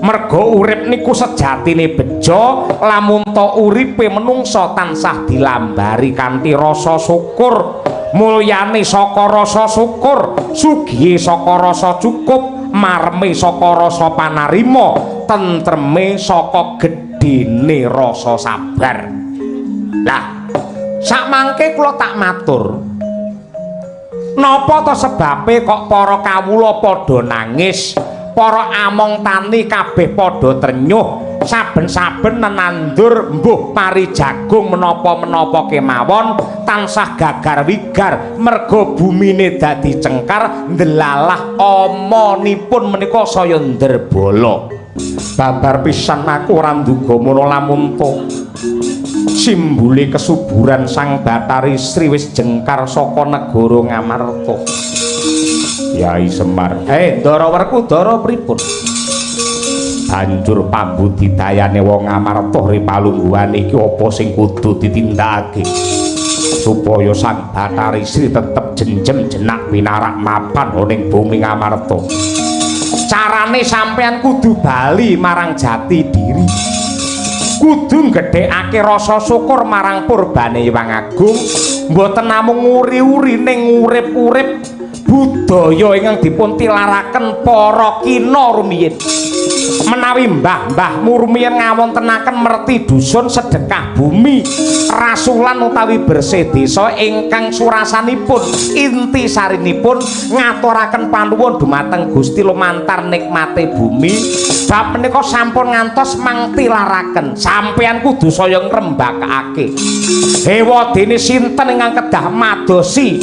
[SPEAKER 1] Merga urip niku sejatine bejo, lamun ta uripe menungsa tansah dilambari kanthi rasa syukur. Mulyane saka rasa syukur, sugihe saka rasa cukup, marme saka rasa panarima, tentreme saka gedene rasa sabar. Lah, sakmangke kula tak matur. Napa ta sebabe kok para kawula padha nangis, para among tani kabeh padha trenyuh, saben-saben nenandur mbuh pari jagung menapa-menapa kemawon tansah gagar wigar merga bumine dadi cengkar ndelalah amanipun menika saya ndrebala. Babar pisan aku ora nduga mono lamun to simbole kesuburan Sang Bathari Sri wis jengkar saka negara Ngamarta. Yai Semar, Ndara Werkudara pripun? Banjur pambudidayane wong Ngamarta ri palungguhan iki apa sing kudu ditindakake supaya Sang Bathari Sri tetep jenjem jenak pinarak mapan ning bumi Ngamarta? Carane sampean kudu bali marang jati diri, kudu nggedhekake rasa syukur marang purbane Hyang Agung, mboten namung nguri-uri ning urip-urip budaya ingkang dipun tilaraken para kina rumiyin. Menawi mbah-mbahmu rumiyin ngawontenaken merti dusun sedekah bumi, rasulan utawi bersih desa ingkang surasanipun inti sarinipun ngaturaken panuwun dumateng Gusti lumantar nikmate bumi, bab menika sampun ngantos mangtilaraken. Sampeyan kudu saya ngrembakake. Hewadene sinten ingkang kedah madosi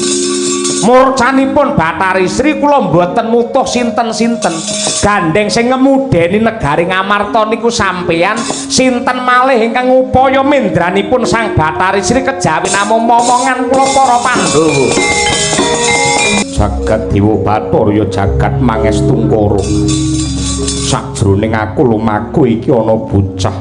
[SPEAKER 1] murcanipun Bathari Sri kula mboten mutuh sinten-sinten. Gandeng sing ngemudeni negari Ngamarta niku sampeyan, sinten malih ingkang ngupaya mendranipun Sang Bathari Sri kejawi namung momongan kula para Pandhawa. Jagat Dewa Bathara ya jagat mangestungkara. Sajroning aku lumaku iki ana bocah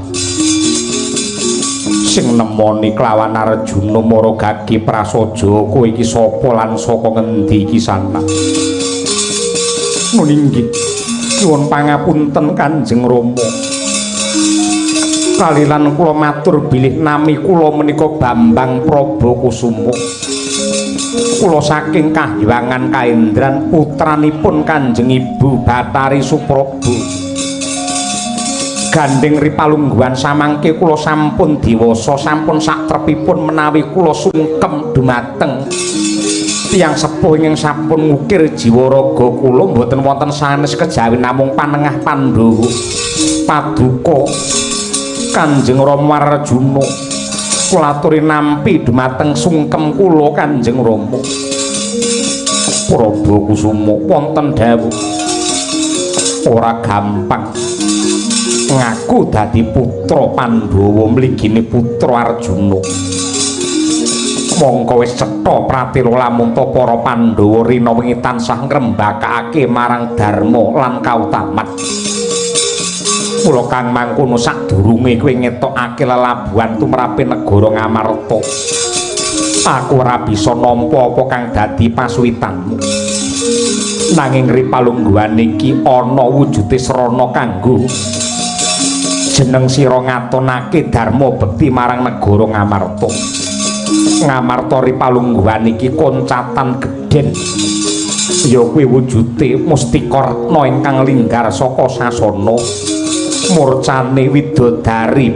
[SPEAKER 1] sing nemoni kelawan Arjuna maragage prasaja. Kowe iki sapa lan saka ngendi iki sana? Nun inggih, nyuwun pangapunten Kanjeng Rama. Kalilan kula matur bilih nami kula menika Bambang Prabakusuma. Kula saking Kahyangan Kaendran, putranipun Kanjeng Ibu Bathari Supraba. Gandeng ri palungguhan samangke kula sampun dewasa, sampun satrepipun menawi kula sungkem dumateng tiyang sepuh ingkang sampun ngukir jiwa raga kula, mboten wonten sanes kejawi namung panengah Pandhawa. Paduka Kanjeng Rama Arjuna, kula aturi nampi dumateng sungkem kula Kanjeng Rama. Prabakusuma wonten dawuh, ora gampang ngaku dadi putra Pandhawa mligine putra Arjuna. Mongko wis cetha pratela lamun ta para Pandhawa rina wengi tansah ngrembakake marang dharma lan kautaman. Mula kang mangkono sadurunge kowe ngetokake lelabuhan tumrape negara Ngamarta, aku ora bisa nampa apa kang dadi pasuwitanmu. Nanging ri palungguhan iki ana wujude srana kanggo jeneng sira ngatonake dharma bekti marang negara Ngamarta. Ngamarta ri palungguhan iki koncatan gedhen, ya kuwi wujude mustika retna ingkang linggar saka sasana murcane widodari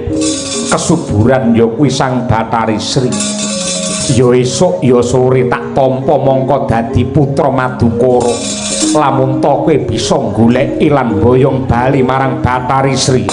[SPEAKER 1] kesuburan, ya kuwi Sang Bathari Sri. Ya esuk ya sore tak tampa mongko dadi putra Madukara, lamun ta kowe bisa goleki lan boyong bali marang Bathari Sri.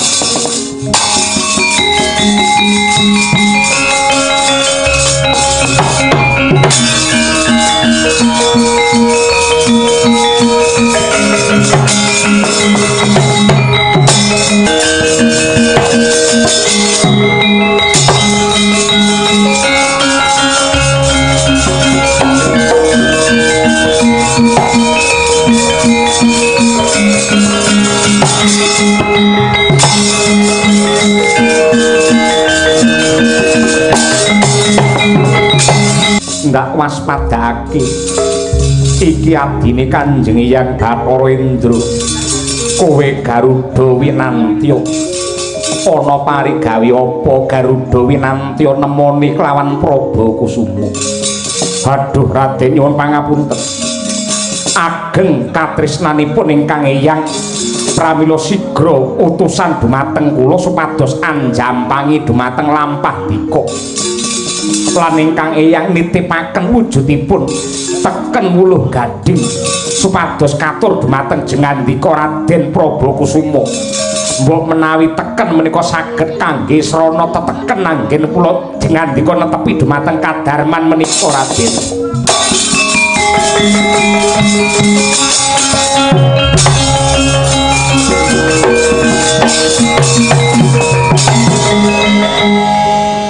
[SPEAKER 1] Ndak waspadake iki adine Kanjeng Hyang Bathara Indra. Kowe Garuda Winantya ana parigawe apa Garuda Winantya nemoni kelawan Prabakusuma? Aduh Raden, nyuwun pangapunten. Ageng katresnanipun ingkang eyang, pramila sigra utusan dumateng kula supados anjampangi dumateng lampah dika. Lan ingkang eyang nitipaken wujudipun teken wuluh gading supados katur dumateng jengandika Raden Prabakusuma. Mbok menawi teken menika saged kangge srana teteken anggen kula jengandika netepi dumateng kadarman menika Raden.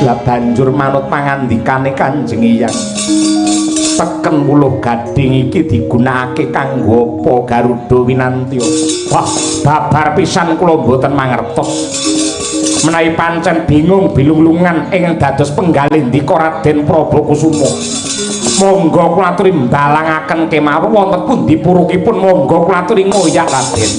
[SPEAKER 1] Lah banjur manut pangandikane Kanjeng Eyang, teken wuluh gading iki digunakake kanggo apa Garuda Winantya? Wah, babar pisan kula mboten mangertos. Menawi pancen bingung bilunglungan ing dados penggalih ndika Raden Prabakusuma, monggo kula aturi mbalangaken kemawon wonten pundi purukipun, monggo kula aturi ngoyak Raden.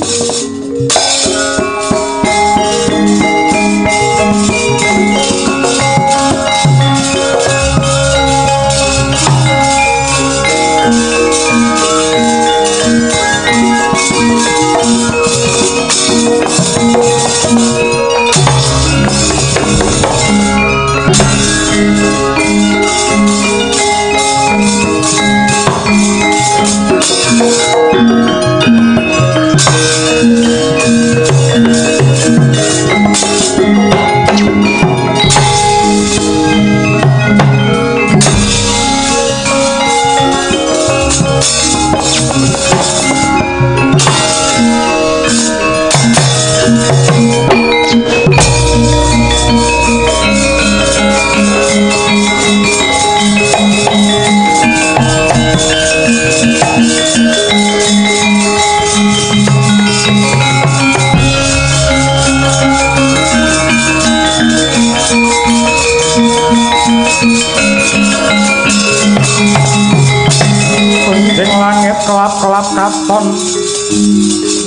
[SPEAKER 1] Kelap-kelap katon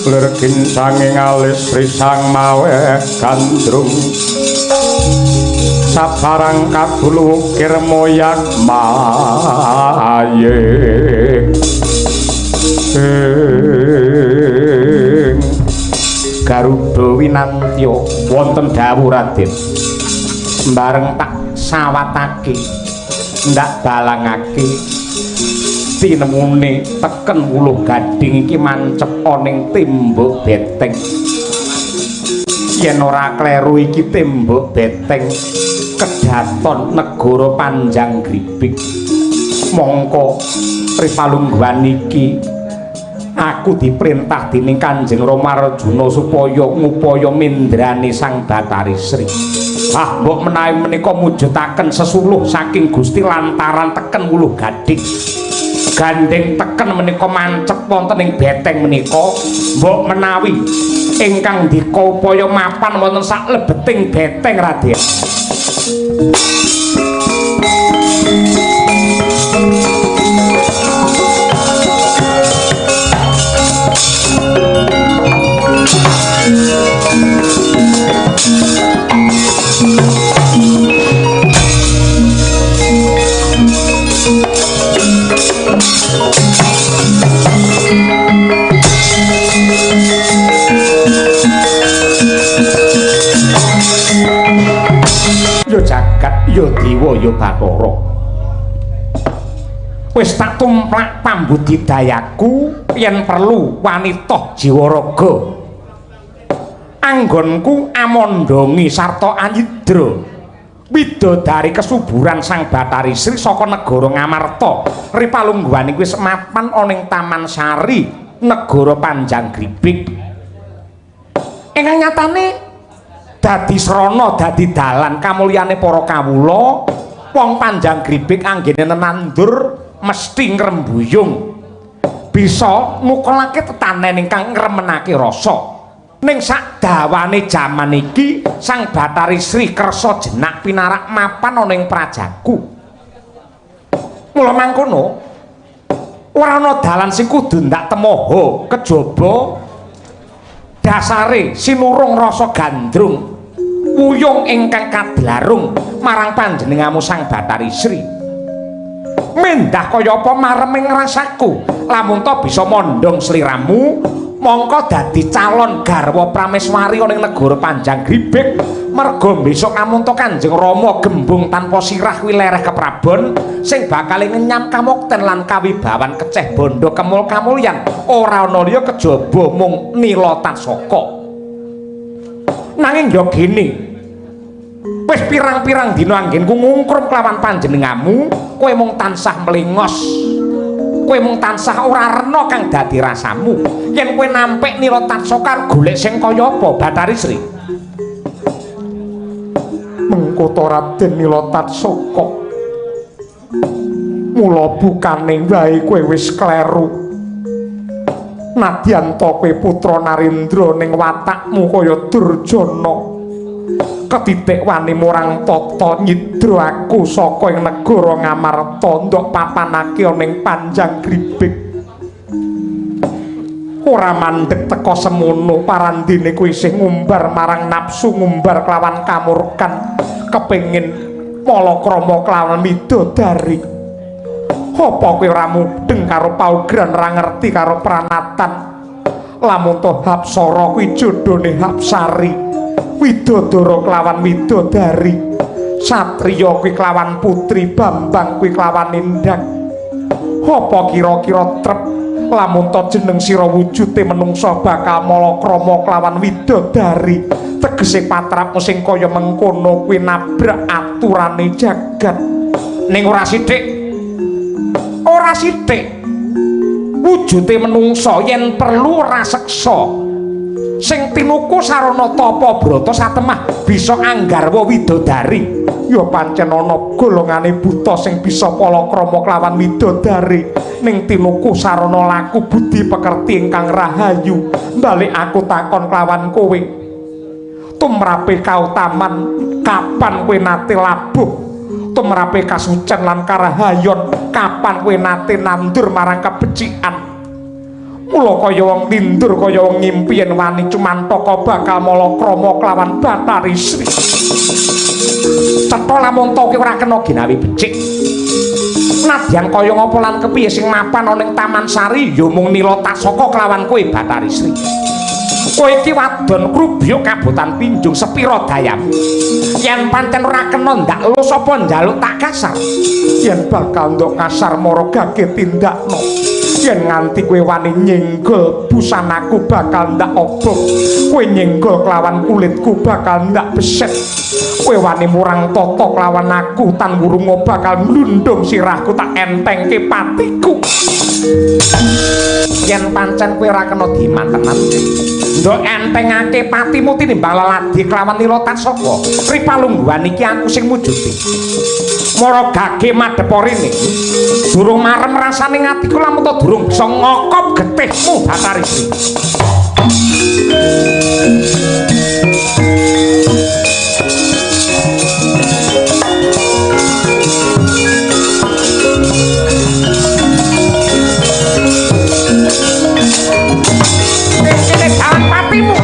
[SPEAKER 1] lir gincange alis risang maweh gandrung sabarang kabul ukir moyak maye Garuda Winantya wonten dawuh Raden, bareng tak sawatake ndak balangake tinemune teken wuluh gading iki mancep ana tembok beteng. Yen ora kleru iki tembok beteng kedaton negara Panjang Gribik. Mongko ripalungguhan iki aku diperintah dening Kanjeng Rama Arjuna supaya ngupaya mindrani Sang Bathari Sri. Ah, mbok menawi menika mujudaken sesuluh saking Gusti lantaran teken wuluh gading. Gandeng teken menika mancep wonten ing beteng menika, mbok menawi ingkang dika upaya mapan wonten saklebeting beteng Raden. Yo jagat, yo dewa, yo bathara. Wis tak tumplak pambudidayaku yen perlu wanita jiwa raga. Anggonku amandhangi sarta anyidra widodari kesuburan Sang Bathari Sri saka negara Ngamarta. Ripalungguhan iki wis mapan ana ing Taman Sari negara Panjang Gribik. Ingkang nyatane dadi srana dadi dalan kamulyane para kawula, wong Panjang Gribik anggene nenandur mesti ngrembuyung, bisa mukulake tetanen ingkang ngremenake rasa. Ning sakdawane jaman iki Sang Bathari Sri kersa jenak pinarak mapan ana ing prajaku. Mula mangkono ora ana dalan sing kudu ndak temoho kejaba
[SPEAKER 2] Dasare sinurung rasa gandrung wuyung ingkang kadlarung marang panjenenganmu Sang Bathari Sri. Mendah kaya apa mareming rasaku lamun to bisa mondhong sliramu mongko dadi calon garwa prameswari ana ing negara Panjang Gribik. Merga besok amunta Kanjeng Rama gembung tanpa sirah kuwi lereh keprabon sing bakal ngenyam kamukten lan kawibawan keceh bondo kemul kamulyan ora ana liya kejaba mung Nila Taksaka. Nanging ya gene, wis pirang-pirang dina anggenku ngungkrum kelawan panjenenganmu, kowe mung tansah mlengos, kowe mung tansah ora rena kang dadi rasamu. Yen kowe nampik Nila Taksaka golek sing kaya apa Bathari Sri?
[SPEAKER 1] Mengko to Raden Nila Taksaka, mula bukane wae kowe wis kleru. Nadyan to kowe putra Narendra ning watakmu kaya Durjana. Ketitik wani murang tata nyidra aku saka ing negara Ngamarta ndok papanake ana ing Panjang Gribik. Ora mandeg teka semono parandene kuwi isih ngumbar marang nafsu, ngumbar kelawan kamurkan, kepengin palakrama kelawan widodari. Apa kowe ora mudeng karo paugran, ora ngerti karo pranatan? Lamun to Hapsara kuwi jodhone Hapsari, widodara kelawan widodari, satriya kuwi kelawan putri, Bambang kuwi kelawan Endang. Apa kira-kira trep lamun to jeneng sira wujude menungsa bakal malakrama kelawan widodari? Tegese patrapmu sing kaya mengkono kuwi nabrak aturane jagat.
[SPEAKER 2] Ning ora sithik, ora sithik wujude menungsa yen perlu raseksa sing tinuku sarana tapa brata satemah bisa anggarwa widodari.
[SPEAKER 1] Ya pancen ana golongane buta sing bisa palakrama kelawan widodari, ning tinuku sarana laku budi pekerti ingkang rahayu. Balik aku takon kelawan kowe, tumrape kautaman kapan kowe nate labuh? Tumrape kasucen lan karahayon kapan kowe nate nandur marang kebecikan? Mula kaya wong tindur kaya wong ngimpi yen wani cumantaka bakal malakrama kelawan Bathari Sri.
[SPEAKER 2] Cetha lamun to kowe ora kena ginawi becik. Nadyan kaya ngapa lan kepiye sing mapan ana ing Taman Sari ya mung Nila Taksaka kelawan kowe Bathari Sri. Kowe iki wadon krubyuk kabotan pinjung sepira dayamu. Yen pancen ora kena ndak lus apa njaluk tak kasar.
[SPEAKER 1] Yen bakal ndok kasar mara gage tindakno. Yen nganti kowe wani nyenggol busanaku bakal ndak obok. Kowe nyenggol kelawan kulitku bakal ndak beset. Kowe wani murang tata kelawan aku tan wurunga bakal mlundung sirahku tak entengke patiku.
[SPEAKER 2] Yen pancen kowe ora kena diman tenan, ndok entengake patimu tinimbang leladi kelawan Nila Taksaka. Ripalungguhan iki aku sing mujuti. Mara gage madhep rene. Durung marem rasane atiku lamun to durung bisa ngokop getihmu Bathari Sri. Kene dalan patimu.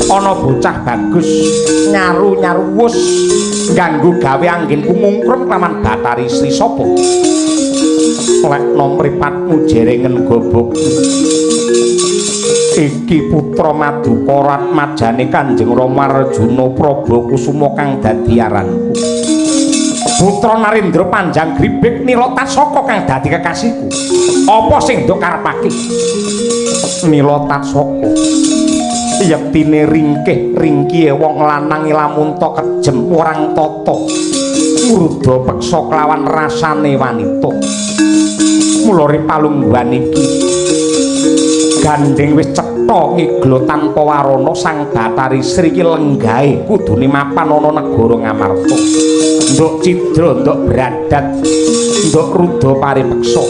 [SPEAKER 2] Ana bocah bagus nyaru-nyaru wus ganggu gawe anggenku ngungkrum kelawan Bathari Sri. Sapa?
[SPEAKER 1] Lekno mripatmu jerengen gobok. Iki putra Madukara atmajane Kanjeng Rama Arjuna Prabakusuma kang dadi aranku.
[SPEAKER 2] Putra Narendra Panjang Gribik Nila Taksaka kang dadi kekasihku. Apa sing ndok karepake?
[SPEAKER 1] Nila Taksaka yektine ringkih ringkihe wong lanang lamun ta kejem orang tata ngruda peksa kelawan rasane wanita. Mula ripalungguhan iki gandeng wis cetha ngigla tanpa warana Sang Bathari Sri iki lenggahe kudune mapan ana negara Ngamarta. Nduk cidra, nduk bradat, nduk ruda paripeksa.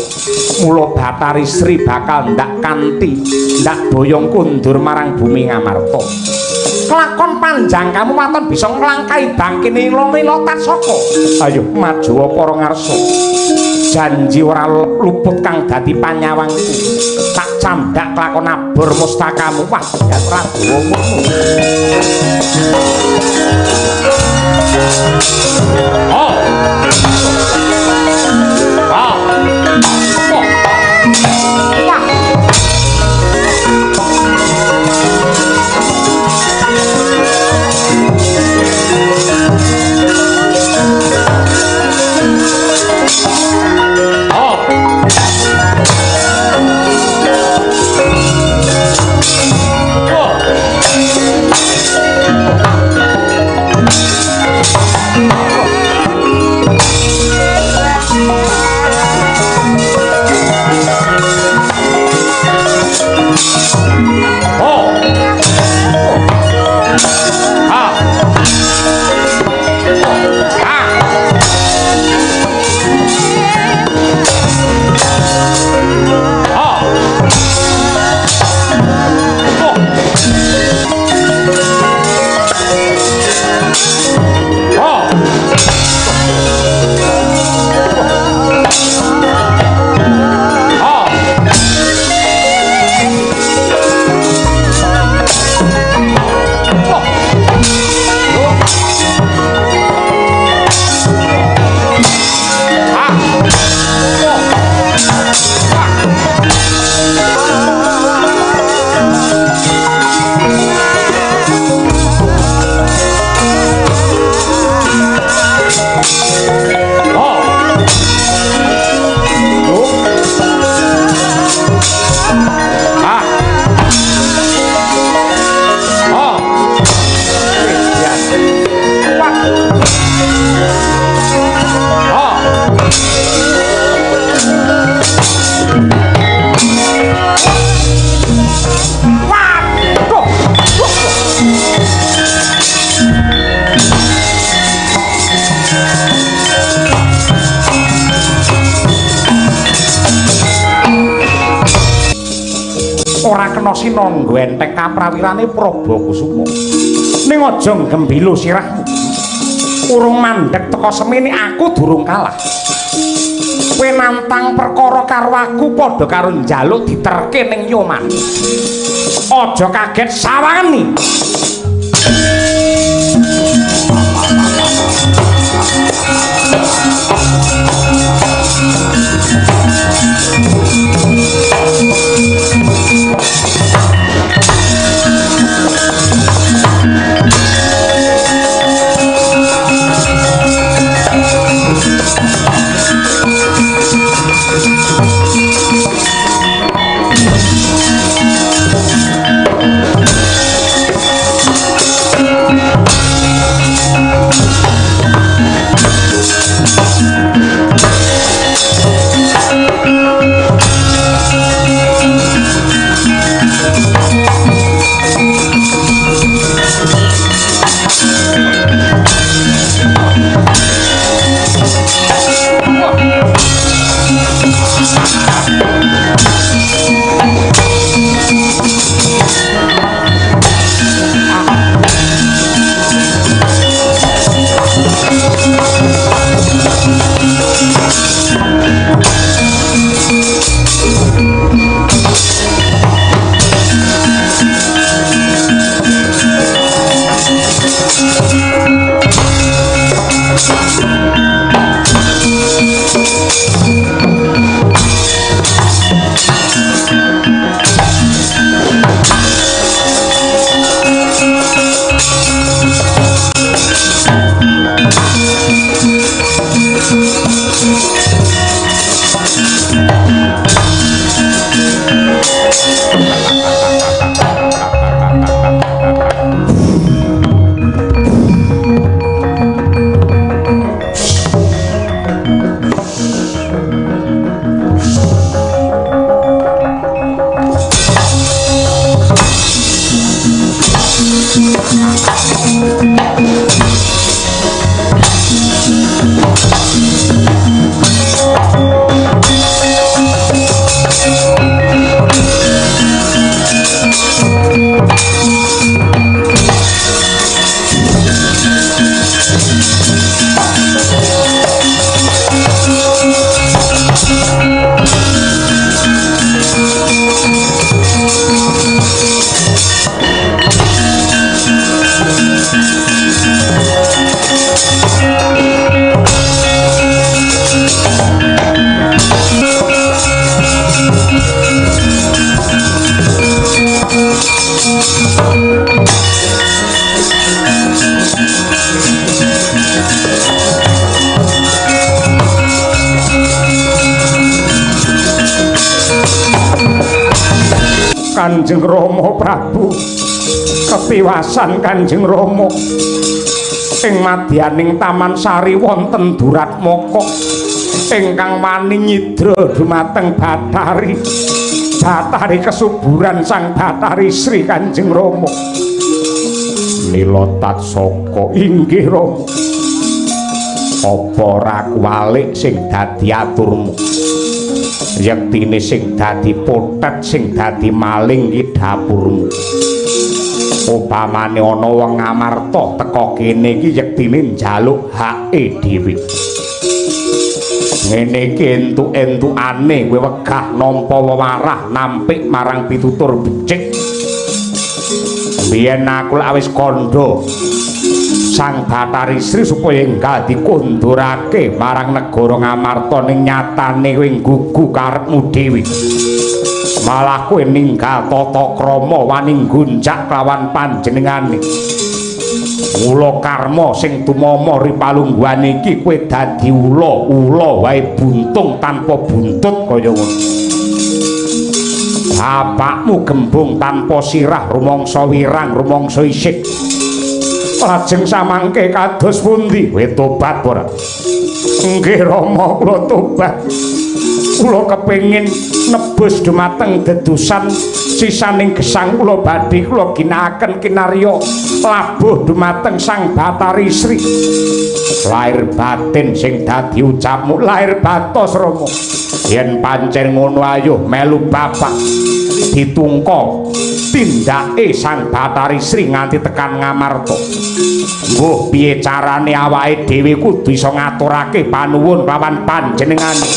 [SPEAKER 1] Mula Bathari Sri bakal ndak kanthi ndak boyong kundur marang bumi Ngamarta. Kelakon panjang kamu waton bisa nglangkai bangkene Nila Taksaka. Ayo maju para ngarsa. Janji ora luput kang dadi panyawangku. Tak cambak kelakon abor mustakamu. Wah, ya ora dawa ngono.
[SPEAKER 2] Oh. Ah. Oh. Wah. Oh. Oh. Oh. Ah. Ah. Oh. Oh. Oh. Oh. Ah. Oh. Oh. Oh. Ah. Oh. Ya. Wah. Oh. Waduh. Ora kena sinangga entek kaprawirane Prabakusuma. Ning aja nggembilo sirahmu. Urung mandheg teka semene aku durung kalah. Kowe nantang perkara karo aku padha karo njaluk diterke ning Yoman. Aja kaget sawangeni.
[SPEAKER 1] Kanjeng Rama Prabu, ketiwasan Kanjeng Rama ing madyaning Taman Sari wonten Duratmaka ingkang wani nyidra dumateng Bathari. Bathari kesuburan Sang Bathari Sri Kanjeng Rama. Nila Tatsaka, inggih Rama. Apa ora kuwalik sing dadi aturmu? Yektine sing dadi potet, sing dadi maling iki dapurmu. Upamane ana wong Ngamarta teka kene iki yektine njaluk hake dhewe. Ngene iki entuk-entukane kowe wegah nampa wewarah nampik marang pitutur becik. Biyen aku lak wis kandha Sang Bathari Sri supaya enggal dikondurake marang negara Ngamarta, ning nyatane kowe nggugu karepmu dhewe. Malah kowe ninggal tata krama wani nggunjak kelawan panjenengane. Mula karma sing tumama ri palungguhan iki kowe dadi ula, ula wae buntung tanpa buntut kaya ngono. Bapakmu gembung tanpa sirah, rumangsa wirang, rumangsa isik. Lajeng samangke kados pundi? Kowe tobat ora? Nggih Rama, kula tobat. Kula kepengin nebus dumateng dedusan sisaning gesang kula badhe kula ginakaken kinarya labuh dumateng Sang Bathari Sri. Lahir batin sing dadi ucapmu, lahir batos Rama. Yen pancen ngono ayo melu bapak ditungka tindake Sang Bathari Sri nganti tekan Ngamarta. Mbuh piye carane awake dhewe kudu iso ngaturake panuwun lawan panjenengane.